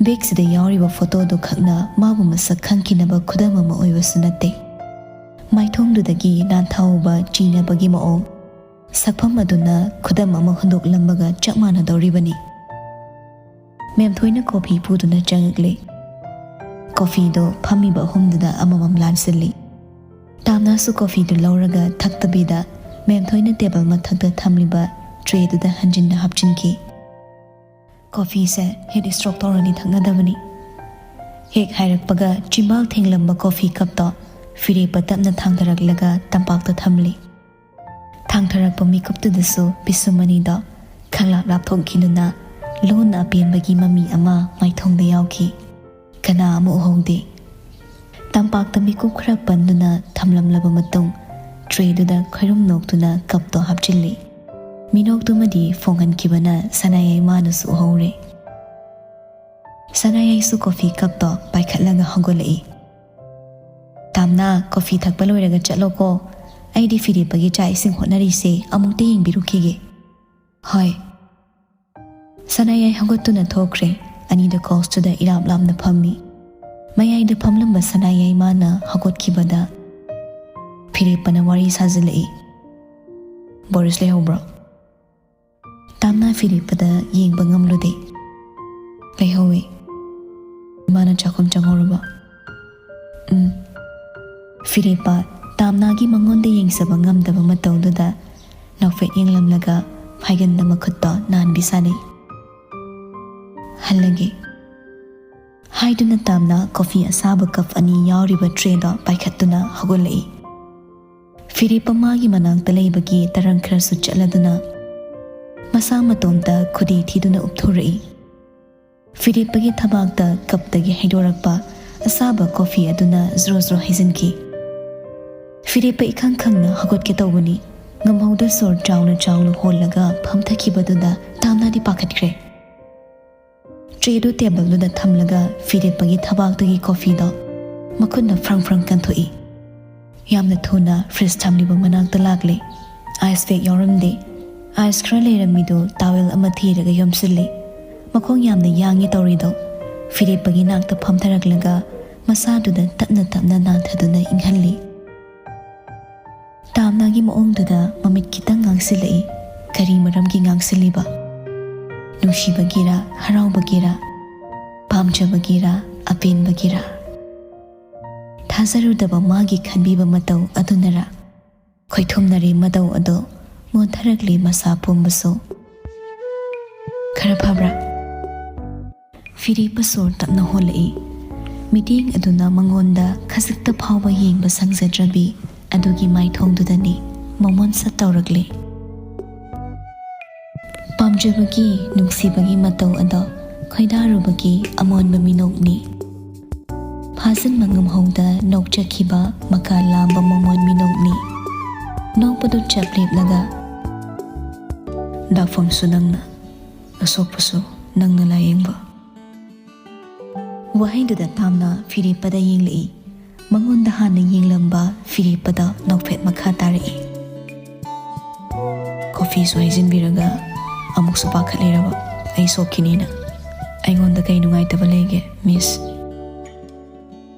ꯕꯦꯒꯁꯤꯗ ꯌꯥꯎꯔꯤꯕ ꯐꯣꯇꯣꯗꯨ ꯈꯛꯅ ꯃꯥꯕꯨ ꯃꯁꯛ ꯈꯪꯈꯤꯅꯕ ꯈꯨꯗꯝ ꯑꯃ ꯑꯣꯏꯕꯁꯨ ꯅꯠꯇꯦ꯫ ꯃꯥꯏꯊꯣꯡꯗꯨꯗꯒꯤ ꯅꯥꯟꯊꯍꯧꯕ ꯆꯤꯡꯅꯕꯒꯤ ꯃꯑꯣꯡ, ꯁꯛꯐꯝ ꯑꯗꯨꯅ ꯈꯨꯗꯝ ꯑꯃ ꯍꯨꯟꯗꯣꯛꯂꯝꯕꯒ ꯆꯞ ꯃꯥꯟꯅꯗꯧꯔꯤꯕꯅꯤ꯫ ꯃꯦꯝꯊꯣꯏꯅ ꯀꯣꯐꯤ ꯄꯨꯗꯨꯅ ꯆꯪꯉꯛꯂꯦ꯫ ꯀꯣꯐꯤꯗꯣ ꯐꯝꯃꯤꯕ ꯑꯍꯨꯝꯗꯨꯗ ꯑꯃꯃꯝ ꯂꯥꯟꯁꯤꯜꯂꯤ꯫ ꯇꯥꯝꯅꯥꯁꯨ ꯀꯣꯐꯤꯗꯨ ꯂꯧꯔꯒ ꯊꯛꯇꯕꯤꯗ ꯃꯦꯝꯊꯣꯏꯅ ꯇꯦꯕꯜ ꯃꯊꯛꯇ ꯊꯝꯂꯤꯕ ꯇ꯭ꯔꯦꯗꯨꯗ ꯍꯟꯖꯤꯟꯅ ꯍꯥꯞꯆꯤꯟꯈꯤ꯫ "ꯀꯣꯐꯤꯁꯦ ꯍꯤꯠ ꯁ꯭ꯇ꯭ꯔꯣꯛ ꯇꯧꯔꯗꯤ ꯊꯛꯅꯗꯕꯅꯤ꯫" ꯍꯦꯛ ꯍꯥꯏꯔꯛꯄꯒ ꯆꯤꯝꯕꯥꯜ ꯊꯦꯡꯂꯝꯕ ꯀꯣꯐꯤ ꯀꯞꯇꯣ ꯐꯤꯔꯦꯞꯄ ꯇꯞꯅ ꯊꯥꯡꯊꯔꯛꯂꯒ ꯇꯝꯄꯥꯛꯇ ꯊꯝꯂꯤ꯫ ꯊꯥꯡꯊꯔꯛꯄ ꯃꯤꯀꯨꯞꯇꯨꯗꯁꯨ ꯄꯤꯁꯨꯝ ꯑꯅꯤꯗꯣ ꯈꯪꯂꯥꯞ ꯂꯥꯞꯊꯣꯛꯈꯤꯗꯨꯅ ꯂꯣꯟꯅ ꯑꯄꯦꯟꯕꯒꯤ ꯃꯃꯤ ꯑꯃ ꯃꯥꯏꯊꯣꯡꯗ ꯌꯥꯎꯈꯤ꯫ ꯀꯅꯥ ꯑꯃ ꯎꯍꯧꯗꯦ꯫ ꯇꯝꯄꯥꯛꯇ ꯃꯤꯀꯨꯞ ꯈꯔ ꯄꯟꯗꯨꯅ ꯊꯝꯂꯝꯂꯕ ꯃꯇꯨꯡ, ꯇ꯭ꯔꯦꯗꯨꯗ ꯈꯣꯏꯔꯨꯝ ꯅꯣꯛꯇꯨꯅ ꯀꯞꯇꯣ ꯍꯥꯞꯆꯤꯜꯂꯤ꯫ ꯃꯤꯅꯣꯛꯇꯨꯃꯗꯤ ꯐꯣꯡꯍꯟꯈꯤꯕꯅ ꯁꯅꯥꯌꯥꯏꯃꯥꯅꯁꯨ ꯎꯍꯧꯔꯦ꯫ ꯁꯅꯥꯌꯥꯏꯁꯨ ꯀꯣꯐꯤ ꯀꯞꯇꯣ ꯄꯥꯏꯈꯠꯂꯒ ꯍꯧꯒꯠꯂꯛꯏ꯫ "ꯇꯥꯝꯅꯥ, ꯀꯣꯐꯤ ꯊꯛꯄ ꯂꯣꯏꯔꯒ ꯆꯠꯂꯣꯀꯣ꯫ ꯑꯩꯗꯤ ꯐꯤꯔꯦꯞꯄꯒꯤ ꯆꯥꯛ ꯏꯁꯤꯡ ꯍꯣꯠꯅꯔꯤꯁꯦ ꯑꯃꯨꯛꯇ ꯌꯦꯡꯕꯤꯔꯨꯈꯤꯒꯦ꯫" "ꯍꯣꯏ꯫" ꯁꯅꯥꯌꯥꯏ ꯍꯧꯒꯠꯇꯨꯅ ꯊꯣꯛꯈ꯭ꯔꯦ꯫ ꯑꯅꯤꯗ ꯀꯣꯁꯇꯨꯗ ꯏꯔꯥꯞ ꯂꯥꯞꯅ ꯐꯝꯃꯤ꯫ ꯃꯌꯥꯏꯗ ꯐꯝꯂꯝꯕ ꯁꯅꯥꯌꯥꯏꯃꯥꯅ ꯍꯧꯒꯠꯈꯤꯕꯗ ꯐꯤꯔꯦꯞꯄꯅ ꯋꯥꯔꯤ ꯁꯥꯖꯤꯜꯂꯛꯏ꯫ "ꯕꯣꯔꯤꯁ ꯂꯩꯍꯧꯕ꯭ꯔꯣ?" ꯇꯥꯝꯅꯥ ꯐꯤꯔꯦꯞꯄꯗ ꯌꯦꯡꯕ ꯉꯝꯂꯨꯗꯦ꯫ "ꯂꯩꯍꯧꯋꯤ꯫" "ꯃꯥꯅ ꯆꯥꯛꯈꯨꯝ ꯆꯪꯍꯧꯔꯕ?" "ꯎꯝ꯫" ꯐꯤꯔꯦꯞꯄ ꯇꯥꯝꯅꯥꯒꯤ ꯃꯉꯣꯟꯗ ꯌꯦꯡꯖꯕ ꯉꯝꯗꯕ ꯃꯇꯧꯗꯨꯗ ꯅꯣꯛꯐꯦꯠ ꯌꯦꯡꯂꯝꯂꯒ ꯐꯥꯏꯒꯟꯗ ꯃꯈꯨꯠꯇꯣ ꯅꯥꯟꯕꯤ ꯁꯥꯅꯩ꯫ "ꯍꯜꯂꯒꯦ꯫" ꯍꯥꯏꯗꯨꯅ ꯇꯥꯝꯅꯥ ꯀꯣꯐꯤ ꯑꯁꯥꯕ ꯀꯞ ꯑꯅꯤ ꯌꯥꯎꯔꯤꯕ ꯇ꯭ꯔꯦꯗꯣ ꯄꯥꯏꯈꯠꯇꯨꯅ ꯍꯧꯒꯠꯂꯛꯏ꯫ ꯐꯤꯔꯦꯞꯄ ꯃꯥꯒꯤ ꯃꯅꯥꯛꯇ ꯂꯩꯕꯒꯤ ꯇꯔꯪ ꯈꯔꯁꯨ ꯆꯠꯂꯗꯨꯅ ꯃꯁꯥ ꯃꯇꯣꯝꯇ ꯈꯨꯗꯤ ꯊꯤꯗꯨꯅ ꯎꯞꯊꯣꯔꯛꯏ꯫ ꯐꯤꯔꯦꯞꯄꯒꯤ ꯊꯕꯥꯛꯇ ꯀꯞꯇꯒꯤ ꯍꯩꯗꯣꯔꯛꯄ ꯑꯁꯥꯕ ꯀꯣꯐꯤ ꯑꯗꯨꯅ ꯖ꯭ꯔꯣ ꯖ꯭ꯔꯣ ꯍꯩꯖꯤꯟꯈꯤ꯫ ꯐꯤꯔꯦꯞꯄ ꯏꯈꯪ ꯈꯪꯅ ꯍꯧꯒꯠꯀꯦ ꯇꯧꯕꯅꯤ꯫ ꯉꯝꯍꯧꯗ ꯁꯣꯔ ꯆꯥꯎꯅ ꯆꯥꯎꯅ ꯍꯣꯜꯂꯒ ꯐꯝꯊꯈꯤꯕꯗꯨꯗ ꯇꯥꯝꯅꯥꯗꯤ ꯄꯥꯈꯠꯈ꯭ꯔꯦ꯫ ꯇ꯭ꯔꯦꯗꯨ ꯇꯦꯕꯜꯗꯨꯗ ꯊꯝꯂꯒ ꯐꯤꯔꯦꯞꯄꯒꯤ ꯊꯕꯥꯛꯇꯒꯤ ꯀꯣꯐꯤꯗꯣ ꯃꯈꯨꯠꯅ ꯐ꯭ꯔꯪ ꯐ꯭ꯔꯪ ꯀꯟꯊꯣꯛꯏ꯫ ꯌꯥꯝꯅ ꯊꯨꯅ ꯐ꯭ꯔꯤꯖ ꯊꯝꯂꯤꯕ ꯃꯅꯥꯛꯇ ꯂꯥꯛꯂꯦ꯫ ꯑꯥꯏꯁ ꯄꯦꯛ ꯌꯥꯎꯔꯝꯗꯦ꯫ ꯑꯥꯏꯁ ꯈꯔ ꯂꯩꯔꯝꯃꯤꯗꯨ ꯇꯥꯋꯦꯜ ꯑꯃ ꯊꯤꯔꯒ ꯌꯣꯝꯁꯤꯜꯂꯤ꯫ ꯃꯈꯣꯡ ꯌꯥꯝꯅ ꯌꯥꯡꯉꯤ ꯇꯧꯔꯤꯗꯣ꯫ ꯐꯤꯔꯦꯞꯄꯒꯤ ꯅꯥꯛꯇ ꯐꯝꯊꯔꯛꯂꯒ ꯃꯁꯥꯗꯨꯗ ꯇꯞꯅ ꯇꯞꯅ ꯅꯥꯟꯊꯗꯨꯅ ꯏꯪꯍꯜꯂꯤ꯫ ꯇꯥꯝꯅꯥꯒꯤ ꯃꯑꯣꯡꯗꯨꯗ ꯃꯃꯤꯠ ꯈꯤꯇꯪ ꯉꯥꯡꯁꯤꯜꯂꯛꯏ꯫ ꯀꯔꯤ ꯃꯔꯝꯒꯤ ꯉꯥꯡꯁꯤꯜꯂꯤꯕ? ꯅꯨꯡꯁꯤꯕꯒꯤꯔ, ꯍꯔꯥꯎꯕꯒꯤꯔ, ꯄꯥꯝꯖꯕꯒꯤꯔ, ꯑꯄꯦꯟꯕꯒꯤꯔ? ꯊꯥꯖꯔꯨꯗꯕ ꯃꯥꯒꯤ ꯈꯟꯕꯤꯕ ꯃꯇꯧ ꯑꯗꯨꯅꯔ? ꯈꯣꯏꯊꯨꯝꯅꯔꯤ ꯃꯇꯧ ꯑꯗꯣ ꯃꯣꯟꯊꯔꯛꯂꯤ ꯃꯁꯥ ꯄꯨꯝꯕꯁꯨ꯫ ꯈꯔ ꯐꯕ꯭ꯔꯥ? ꯐꯤꯔꯦꯞꯄ ꯁꯣꯔ ꯇꯞꯅ ꯍꯣꯜꯂꯛꯏ꯫ ꯃꯤꯠꯌꯦꯡ ꯑꯗꯨꯅ ꯃꯉꯣꯟꯗ ꯈꯖꯤꯛꯇ ꯐꯥꯎꯕ ꯌꯦꯡꯕ ꯁꯪꯖꯗ꯭ꯔꯕꯤ ꯑꯗꯨꯒꯤ ꯃꯥꯏꯊꯣꯡꯗꯨꯗꯅꯤ ꯃꯃꯣꯟ ꯁꯠ ꯇꯧꯔꯛꯂꯤ꯫ ꯄꯥꯝꯖꯕꯒꯤ, ꯅꯨꯡꯁꯤꯕꯒꯤ ꯃꯇꯧ ꯑꯗꯣ ꯈꯣꯏꯗꯥꯔꯨꯕꯒꯤ ꯑꯃꯣꯟꯕ ꯃꯤꯅꯣꯛꯅꯤ꯫ ꯐꯥꯖꯤꯟꯕ ꯉꯝꯍꯧꯗ ꯅꯣꯛꯆꯈꯤꯕ ꯃꯀꯥ ꯂꯥꯝꯕ ꯃꯃꯣꯟ ꯃꯤꯅꯣꯛꯅꯤ꯫ ꯅꯣꯛꯄꯗꯨ ꯆꯞ ꯂꯦꯞꯂꯒ, "ꯗꯥꯛꯐꯝꯁꯨ ꯅꯪꯅ, ꯑꯁꯣꯛꯄꯁꯨ ꯅꯪꯅ ꯂꯥꯌꯦꯡꯕ"꯫ ꯋꯥꯍꯩꯗꯨꯗ ꯇꯥꯝꯅ ꯐꯤꯔꯦꯞꯄꯗ ꯌꯦꯡꯂꯛꯏ꯫ ꯃꯉꯣꯟꯗ ꯍꯥꯟꯅ ꯌꯦꯡꯂꯝꯕ ꯐꯤꯔꯦꯞꯄꯗ ꯅꯣꯛꯐꯦꯠ ꯃꯈꯥ ꯇꯥꯔꯛꯏ꯫ ꯀꯣꯐꯤꯁꯨ ꯍꯩꯖꯤꯟꯕꯤꯔꯒ ꯑꯃꯨꯛꯁꯨ ꯄꯥꯈꯠꯂꯤꯔꯕ ꯑꯩ ꯁꯣꯛꯈꯤꯅꯤꯅ? ꯑꯩꯉꯣꯟꯗ ꯀꯩ ꯅꯨꯡꯉꯥꯏꯇꯕ ꯂꯩꯒꯦ, ꯃꯤꯁ?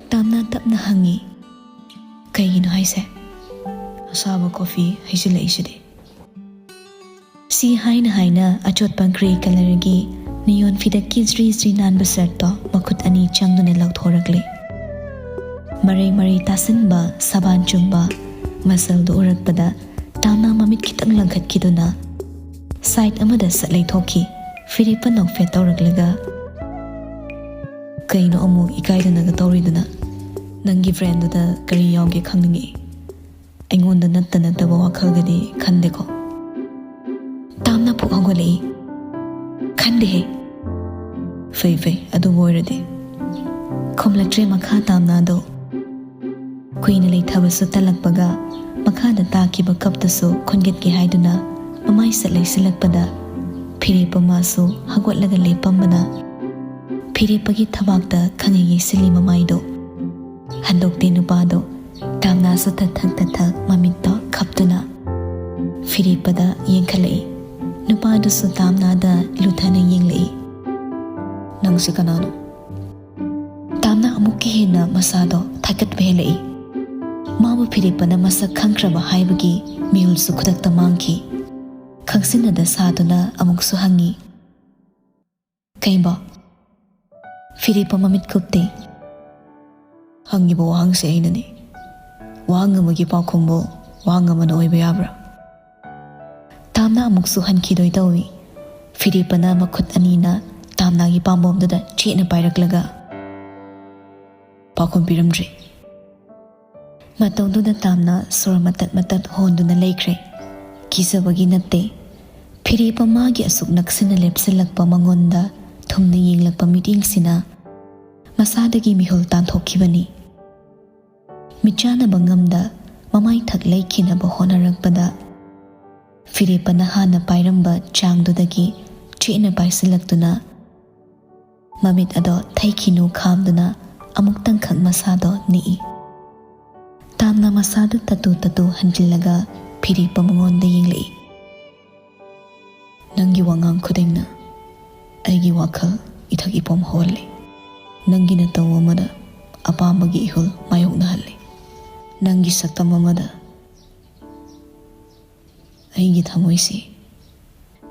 ꯇꯥꯝꯅ ꯇꯞꯅ ꯍꯪꯉꯤ꯫ "ꯀꯩꯒꯤꯅꯣ ꯍꯥꯏꯁꯦ? ꯑꯁꯥꯕ ꯀꯣꯐꯤ ꯍꯩꯖꯤꯜꯂꯛꯏꯁꯤꯗꯤ?" ꯁꯤ ꯍꯥꯏꯅ ꯍꯥꯏꯅ ꯑꯆꯣꯠꯄ ꯒ꯭ꯔꯦ ꯀꯂꯔꯒꯤ ꯅꯤꯌꯣꯟ ꯐꯤꯗꯛꯀꯤ ꯖ꯭ꯔꯤ ꯖ꯭ꯔꯤ ꯅꯥꯟꯕ ꯁꯔꯠꯇꯣ ꯃꯈꯨꯠ ꯑꯅꯤ ꯆꯪꯗꯨꯅ ꯂꯧꯊꯣꯔꯛꯂꯦ꯫ ꯃꯔꯩ ꯃꯔꯩ ꯇꯥꯁꯤꯟꯕ ꯁꯕꯥꯟ ꯆꯨꯝꯕ ꯃꯁꯜꯗꯨ ꯎꯔꯛꯄꯗ ꯇꯥꯝꯅ ꯃꯃꯤꯠ ꯈꯤꯇꯪ ꯂꯪꯈꯠꯈꯤꯗꯨꯅ ꯁꯥꯏꯠ ꯑꯃꯗ ꯁꯠ ꯂꯩꯊꯣꯛꯈꯤ꯫ ꯐꯤꯔꯦꯞꯄ ꯅꯣꯛꯐꯦꯠ ꯇꯧꯔꯛꯂꯒ, "ꯀꯩꯅꯣ ꯑꯃꯨꯛ ꯏꯀꯥꯏꯗꯅꯒ ꯇꯧꯔꯤꯗꯨꯅ? ꯅꯪꯒꯤ ꯐ꯭ꯔꯦꯟꯗꯨꯗ ꯀꯔꯤ ꯌꯥꯎꯒꯦ ꯈꯪꯅꯤꯡꯉꯤ꯫ ꯑꯩꯉꯣꯟꯗ ꯅꯠꯇ ꯅꯠꯇꯕ ꯋꯥꯈꯜꯒꯗꯤ ꯈꯟꯗꯦꯀꯣ?" ꯇꯥꯝꯅ ꯐꯨꯛ ꯍꯧꯒꯠꯂꯛꯏ꯫ "ꯈꯟꯗꯦꯍꯦ"꯫ "ꯐꯩ ꯐꯩ, ꯑꯗꯨꯕꯨ ꯑꯣꯏꯔꯗꯤ"꯫ ꯈꯨꯝꯂꯛꯇ꯭ꯔꯦ ꯃꯈꯥ ꯇꯥꯝꯅ ꯑꯗꯣ꯫ ꯀꯨꯏꯅ ꯂꯩꯊꯕꯁꯨ ꯇꯜꯂꯛꯄꯒ ꯃꯈꯥꯗ ꯇꯥꯈꯤꯕ ꯀꯞꯇꯨꯁꯨ ꯈꯨꯟꯒꯠꯀꯦ ꯍꯥꯏꯗꯨꯅ ꯃꯃꯥꯏ ꯁꯠ ꯂꯩꯁꯤꯜꯂꯛꯄꯗ ꯐꯤꯔꯦꯞꯄ ꯃꯥꯁꯨ ꯍꯧꯒꯠꯂꯒ ꯂꯦꯞꯄꯝꯕꯅ ꯐꯤꯔꯦꯞꯄꯒꯤ ꯊꯕꯥꯛꯇ ꯈꯪꯉꯩ ꯌꯩꯁꯤꯜꯂꯤ ꯃꯃꯥꯏꯗꯣ꯫ ꯍꯟꯗꯣꯛꯇꯦ ꯅꯨꯄꯥꯗꯣ꯫ ꯇꯥꯝꯅꯥꯁꯨ ꯊꯛ ꯊꯛ ꯊꯛ ꯊꯛ ꯃꯃꯤꯠꯇꯣ ꯈꯞꯇꯨꯅ ꯐꯤꯔꯦꯞꯄꯗ ꯌꯦꯡꯈꯠꯂꯛꯏ꯫ ꯅꯨꯄꯥꯗꯨꯁꯨ ꯇꯥꯝꯅꯥꯗ ꯂꯨꯊꯅ ꯌꯦꯡꯂꯛꯏ꯫ "ꯅꯪꯁꯦ ꯀꯅꯥꯅꯣ?" ꯇꯥꯝꯅꯥ ꯑꯃꯨꯛꯀ ꯍꯦꯟꯅ ꯃꯁꯥꯗꯣ ꯊꯥꯀꯠꯄ ꯍꯦꯜꯂꯛꯏ꯫ ꯃꯥꯕꯨ ꯐꯤꯔꯦꯞꯄꯅ ꯃꯁꯛ ꯈꯪꯈ꯭ꯔꯕ ꯍꯥꯏꯕꯒꯤ ꯃꯤꯍꯨꯜꯁꯨ ꯈꯨꯗꯛꯇ ꯃꯥꯡꯈꯤ꯫ ꯈꯪꯁꯤꯟꯅꯗ ꯁꯥꯗꯨꯅ ꯑꯃꯨꯛꯁꯨ ꯍꯪꯉꯤ, "ꯀꯩꯕꯣ?" ꯐꯤꯔꯦꯞꯄ ꯃꯃꯤꯠ ꯀꯨꯞꯇꯦ꯫ "ꯍꯪꯉꯤꯕ ꯋꯥꯍꯪꯁꯦ ꯑꯩꯅꯅꯤ꯫ ꯋꯥꯍꯪ ꯑꯃꯒꯤ ꯄꯥꯎꯈꯨꯝꯕꯨ ꯋꯥꯍꯪ ꯑꯃꯅ ꯑꯣꯏꯕ ꯌꯥꯕ꯭ꯔꯥ?" ꯇꯥꯝꯅꯥ ꯑꯃꯨꯛꯁꯨ ꯍꯟꯈꯤꯗꯣꯏ ꯇꯧꯏ꯫ ꯐꯤꯔꯦꯞꯄꯅ ꯃꯈꯨꯠ ꯑꯅꯤꯅ ꯇꯥꯝꯅꯥꯒꯤ ꯄꯥꯝꯕꯣꯝꯗꯨꯗ ꯆꯦꯠꯅ ꯄꯥꯏꯔꯛꯂꯒ ꯄꯥꯎꯈꯨꯝ ꯄꯤꯔꯝꯗ꯭ꯔꯦ꯫ ꯃꯇꯧꯗꯨꯗ ꯇꯥꯝꯅꯥ ꯁꯣꯔ ꯃꯇꯠ ꯃꯇꯠ ꯍꯣꯟꯗꯨꯅ ꯂꯩꯈ꯭ꯔꯦ꯫ ꯀꯤꯖꯕꯒꯤ ꯅꯠꯇꯦ꯫ ꯐꯤꯔꯦꯞꯄ ꯃꯥꯒꯤ ꯑꯁꯨꯛ ꯅꯛꯁꯤꯟꯅ ꯂꯦꯞꯁꯤꯜꯂꯛꯄ ꯃꯉꯣꯟꯗ ꯊꯨꯝꯅ ꯌꯦꯡꯂꯛꯄ ꯃꯤꯠꯌꯦꯡꯁꯤꯅ ꯃꯁꯥꯗꯒꯤ ꯃꯤꯍꯨꯜ ꯇꯥꯟꯊꯣꯛꯈꯤꯕꯅꯤ꯫ ꯃꯤꯠꯆꯥꯟꯅꯕ ꯉꯝꯗ ꯃꯃꯥꯏ ꯊꯛ ꯂꯩꯈꯤꯅꯕ ꯍꯣꯠꯅꯔꯛꯄꯗ ꯐꯤꯔꯦꯞꯄꯅ ꯍꯥꯟꯅ ꯄꯥꯏꯔꯝꯕ ꯆꯥꯡꯗꯨꯗꯒꯤ ꯆꯦꯠꯅ ꯄꯥꯏꯁꯤꯜꯂꯛꯇꯨꯅ ꯃꯃꯤꯠ ꯑꯗꯣ ꯊꯩꯈꯤꯅꯨ ꯈꯥꯝꯗꯨꯅ ꯑꯃꯨꯛꯇꯪꯈꯛ ꯃꯁꯥꯗꯣ ꯅꯤꯛꯏ꯫ ꯇꯥꯝꯅꯥ ꯃꯁꯥꯗꯨ ꯇꯠꯇꯨ ꯇꯠꯇꯨ ꯍꯟꯖꯤꯜꯂꯒ ꯐꯤꯔꯦꯞꯄ ꯃꯉꯣꯟꯗ ꯌꯦꯡꯂꯛꯏ꯫ "ꯅꯪꯒꯤ ꯋꯥꯉꯥꯡ ꯈꯨꯗꯤꯡꯅ ꯑꯩꯒꯤ ꯋꯥꯈꯜ ꯏꯊꯛ ꯏꯄꯣꯝ ꯍꯧꯍꯜꯂꯤ꯫ ꯅꯪꯒꯤ ꯅꯇꯧ ꯑꯃꯗ ꯑꯄꯥꯝꯕꯒꯤ ꯏꯍꯨꯜ ꯃꯥꯌꯣꯛꯅꯍꯜꯂꯤ꯫ ꯅꯪꯒꯤ ꯁꯛꯇꯝ ꯑꯃꯗ ꯑꯩꯒꯤ ꯊꯃꯣꯏꯁꯤ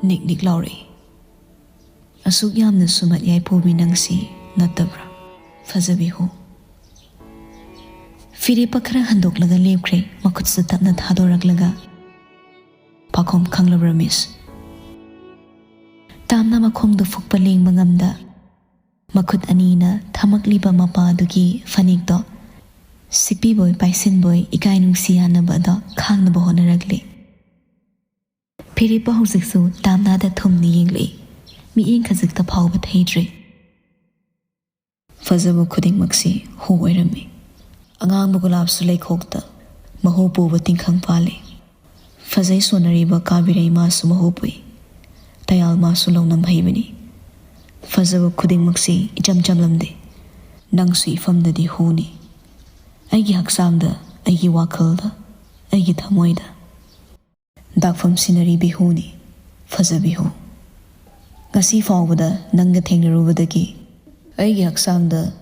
ꯅꯤꯛ ꯅꯤꯛ ꯂꯥꯎꯔꯛꯏ꯫ ꯑꯁꯨꯛ ꯌꯥꯝꯅ ꯁꯨꯝꯍꯠ ꯌꯥꯏꯐꯨꯕꯤ ꯅꯪꯁꯤ ꯅꯠꯇꯕ꯭ꯔꯥ, ꯐꯖꯕꯤ ꯍꯣ?" ꯐꯤꯔꯦꯞꯄ ꯈꯔ ꯍꯟꯗꯣꯛꯂꯒ ꯂꯦꯞꯈ꯭ꯔꯦ, ꯃꯈꯨꯠꯁꯨ ꯇꯞꯅ ꯊꯥꯗꯣꯔꯛꯂꯒ, "ꯄꯥꯈꯣꯝ ꯈꯪꯂꯕ꯭ꯔꯥ, ꯃꯤꯁ?" ꯇꯥꯝꯅꯥ ꯃꯈꯣꯡꯗꯨ ꯐꯨꯛꯄ ꯂꯦꯡꯕ ꯉꯝꯗ ꯃꯈꯨꯠ ꯑꯅꯤꯅ ꯊꯝꯃꯛꯂꯤꯕ ꯃꯄꯥ ꯑꯗꯨꯒꯤ ꯐꯅꯦꯛꯇꯣ ꯁꯤꯛꯄꯤꯕꯣꯏ ꯄꯥꯏꯁꯤꯟꯕꯣꯏ ꯏꯀꯥꯏ ꯅꯨꯡꯁꯤ ꯌꯥꯅꯕ ꯑꯗꯣ ꯈꯥꯡꯅꯕ ꯍꯣꯠꯅꯔꯛꯂꯤ꯫ ꯐꯤꯔꯦꯞꯄ ꯍꯧꯖꯤꯛꯁꯨ ꯇꯥꯝꯅꯥꯗ ꯊꯨꯝꯅ ꯌꯦꯡꯂꯛꯏ꯫ ꯃꯤꯠꯌꯦꯡ ꯈꯖꯤꯛꯇ ꯐꯥꯎꯕ ꯊꯩꯗ꯭ꯔꯦ꯫ ꯐꯖꯕ ꯈꯨꯗꯤꯡꯃꯛꯁꯤ ꯍꯨ ꯑꯣꯏꯔꯝꯃꯤ꯫ ꯑꯉꯥꯡꯕ ꯒꯨꯂꯥꯞꯁꯨ ꯂꯩꯈꯣꯛꯇ ꯃꯍꯨ ꯄꯨꯕ ꯇꯤꯡꯈꯪ ꯄꯥꯜꯂꯤ꯫ ꯐꯖꯩ ꯁꯣꯟꯅꯔꯤꯕ ꯀꯥꯕꯤꯔꯩ ꯃꯥꯁꯨ ꯃꯍꯨ ꯄꯨꯏ꯫ ꯇꯌꯥꯜ ꯃꯥꯁꯨ ꯂꯧꯅꯝ ꯍꯩꯕꯅꯤ꯫ ꯐꯖꯕ ꯈꯨꯗꯤꯡꯃꯛꯁꯤ ꯏꯆꯝ ꯆꯝꯂꯝꯗꯦ꯫ ꯅꯪꯁꯨ ꯏꯐꯝꯗꯗꯤ ꯍꯨꯅꯤ꯫ ꯑꯩꯒꯤ ꯍꯛꯆꯥꯡꯗ, ꯑꯩꯒꯤ ꯋꯥꯈꯜꯗ, ꯑꯩꯒꯤ ꯊꯃꯣꯏꯗ꯫ ꯗꯥꯛꯐꯝ ꯁꯤꯟꯅꯔꯤꯕꯤ ꯍꯨꯅꯤ, ꯐꯖꯕꯤ ꯍꯨ꯫ ꯉꯁꯤ ꯐꯥꯎꯕꯗ ꯅꯪꯒ ꯊꯦꯡꯅꯔꯨꯕꯗꯒꯤ ꯑꯩꯒꯤ ꯍꯛꯆꯥꯡꯗ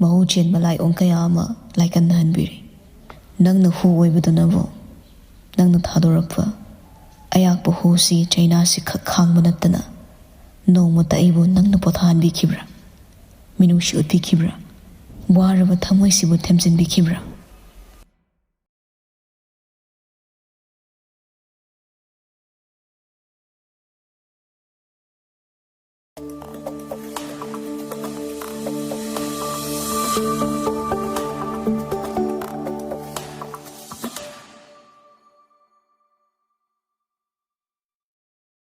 ꯃꯍꯨ ꯆꯦꯟꯕ ꯂꯥꯏꯑꯣꯡ ꯀꯌꯥ ꯑꯃ ꯂꯥꯏꯀꯟꯅꯍꯟꯕꯤꯔꯤ꯫ ꯅꯪꯅ ꯍꯨ ꯑꯣꯏꯕꯗꯨꯅꯕꯨ, ꯅꯪꯅ ꯊꯥꯗꯣꯔꯛꯄ ꯑꯌꯥꯛꯄ ꯍꯨꯁꯤ ꯆꯩꯅꯥꯁꯤ ꯈꯛ ꯈꯥꯡꯕ ꯅꯠꯇꯅ ꯅꯣꯡꯃꯇ ꯑꯩꯕꯨ ꯅꯪꯅ ꯄꯣꯊꯥꯍꯟꯕꯤꯈꯤꯕ꯭ꯔꯥ? ꯃꯤꯅꯨꯡꯁꯤ ꯎꯠꯄꯤꯈꯤꯕ꯭ꯔꯥ? ꯋꯥꯔꯕ ꯊꯃꯣꯏꯁꯤꯕꯨ ꯊꯦꯝꯖꯤꯟꯕꯤꯈꯤꯕ꯭ꯔꯥ?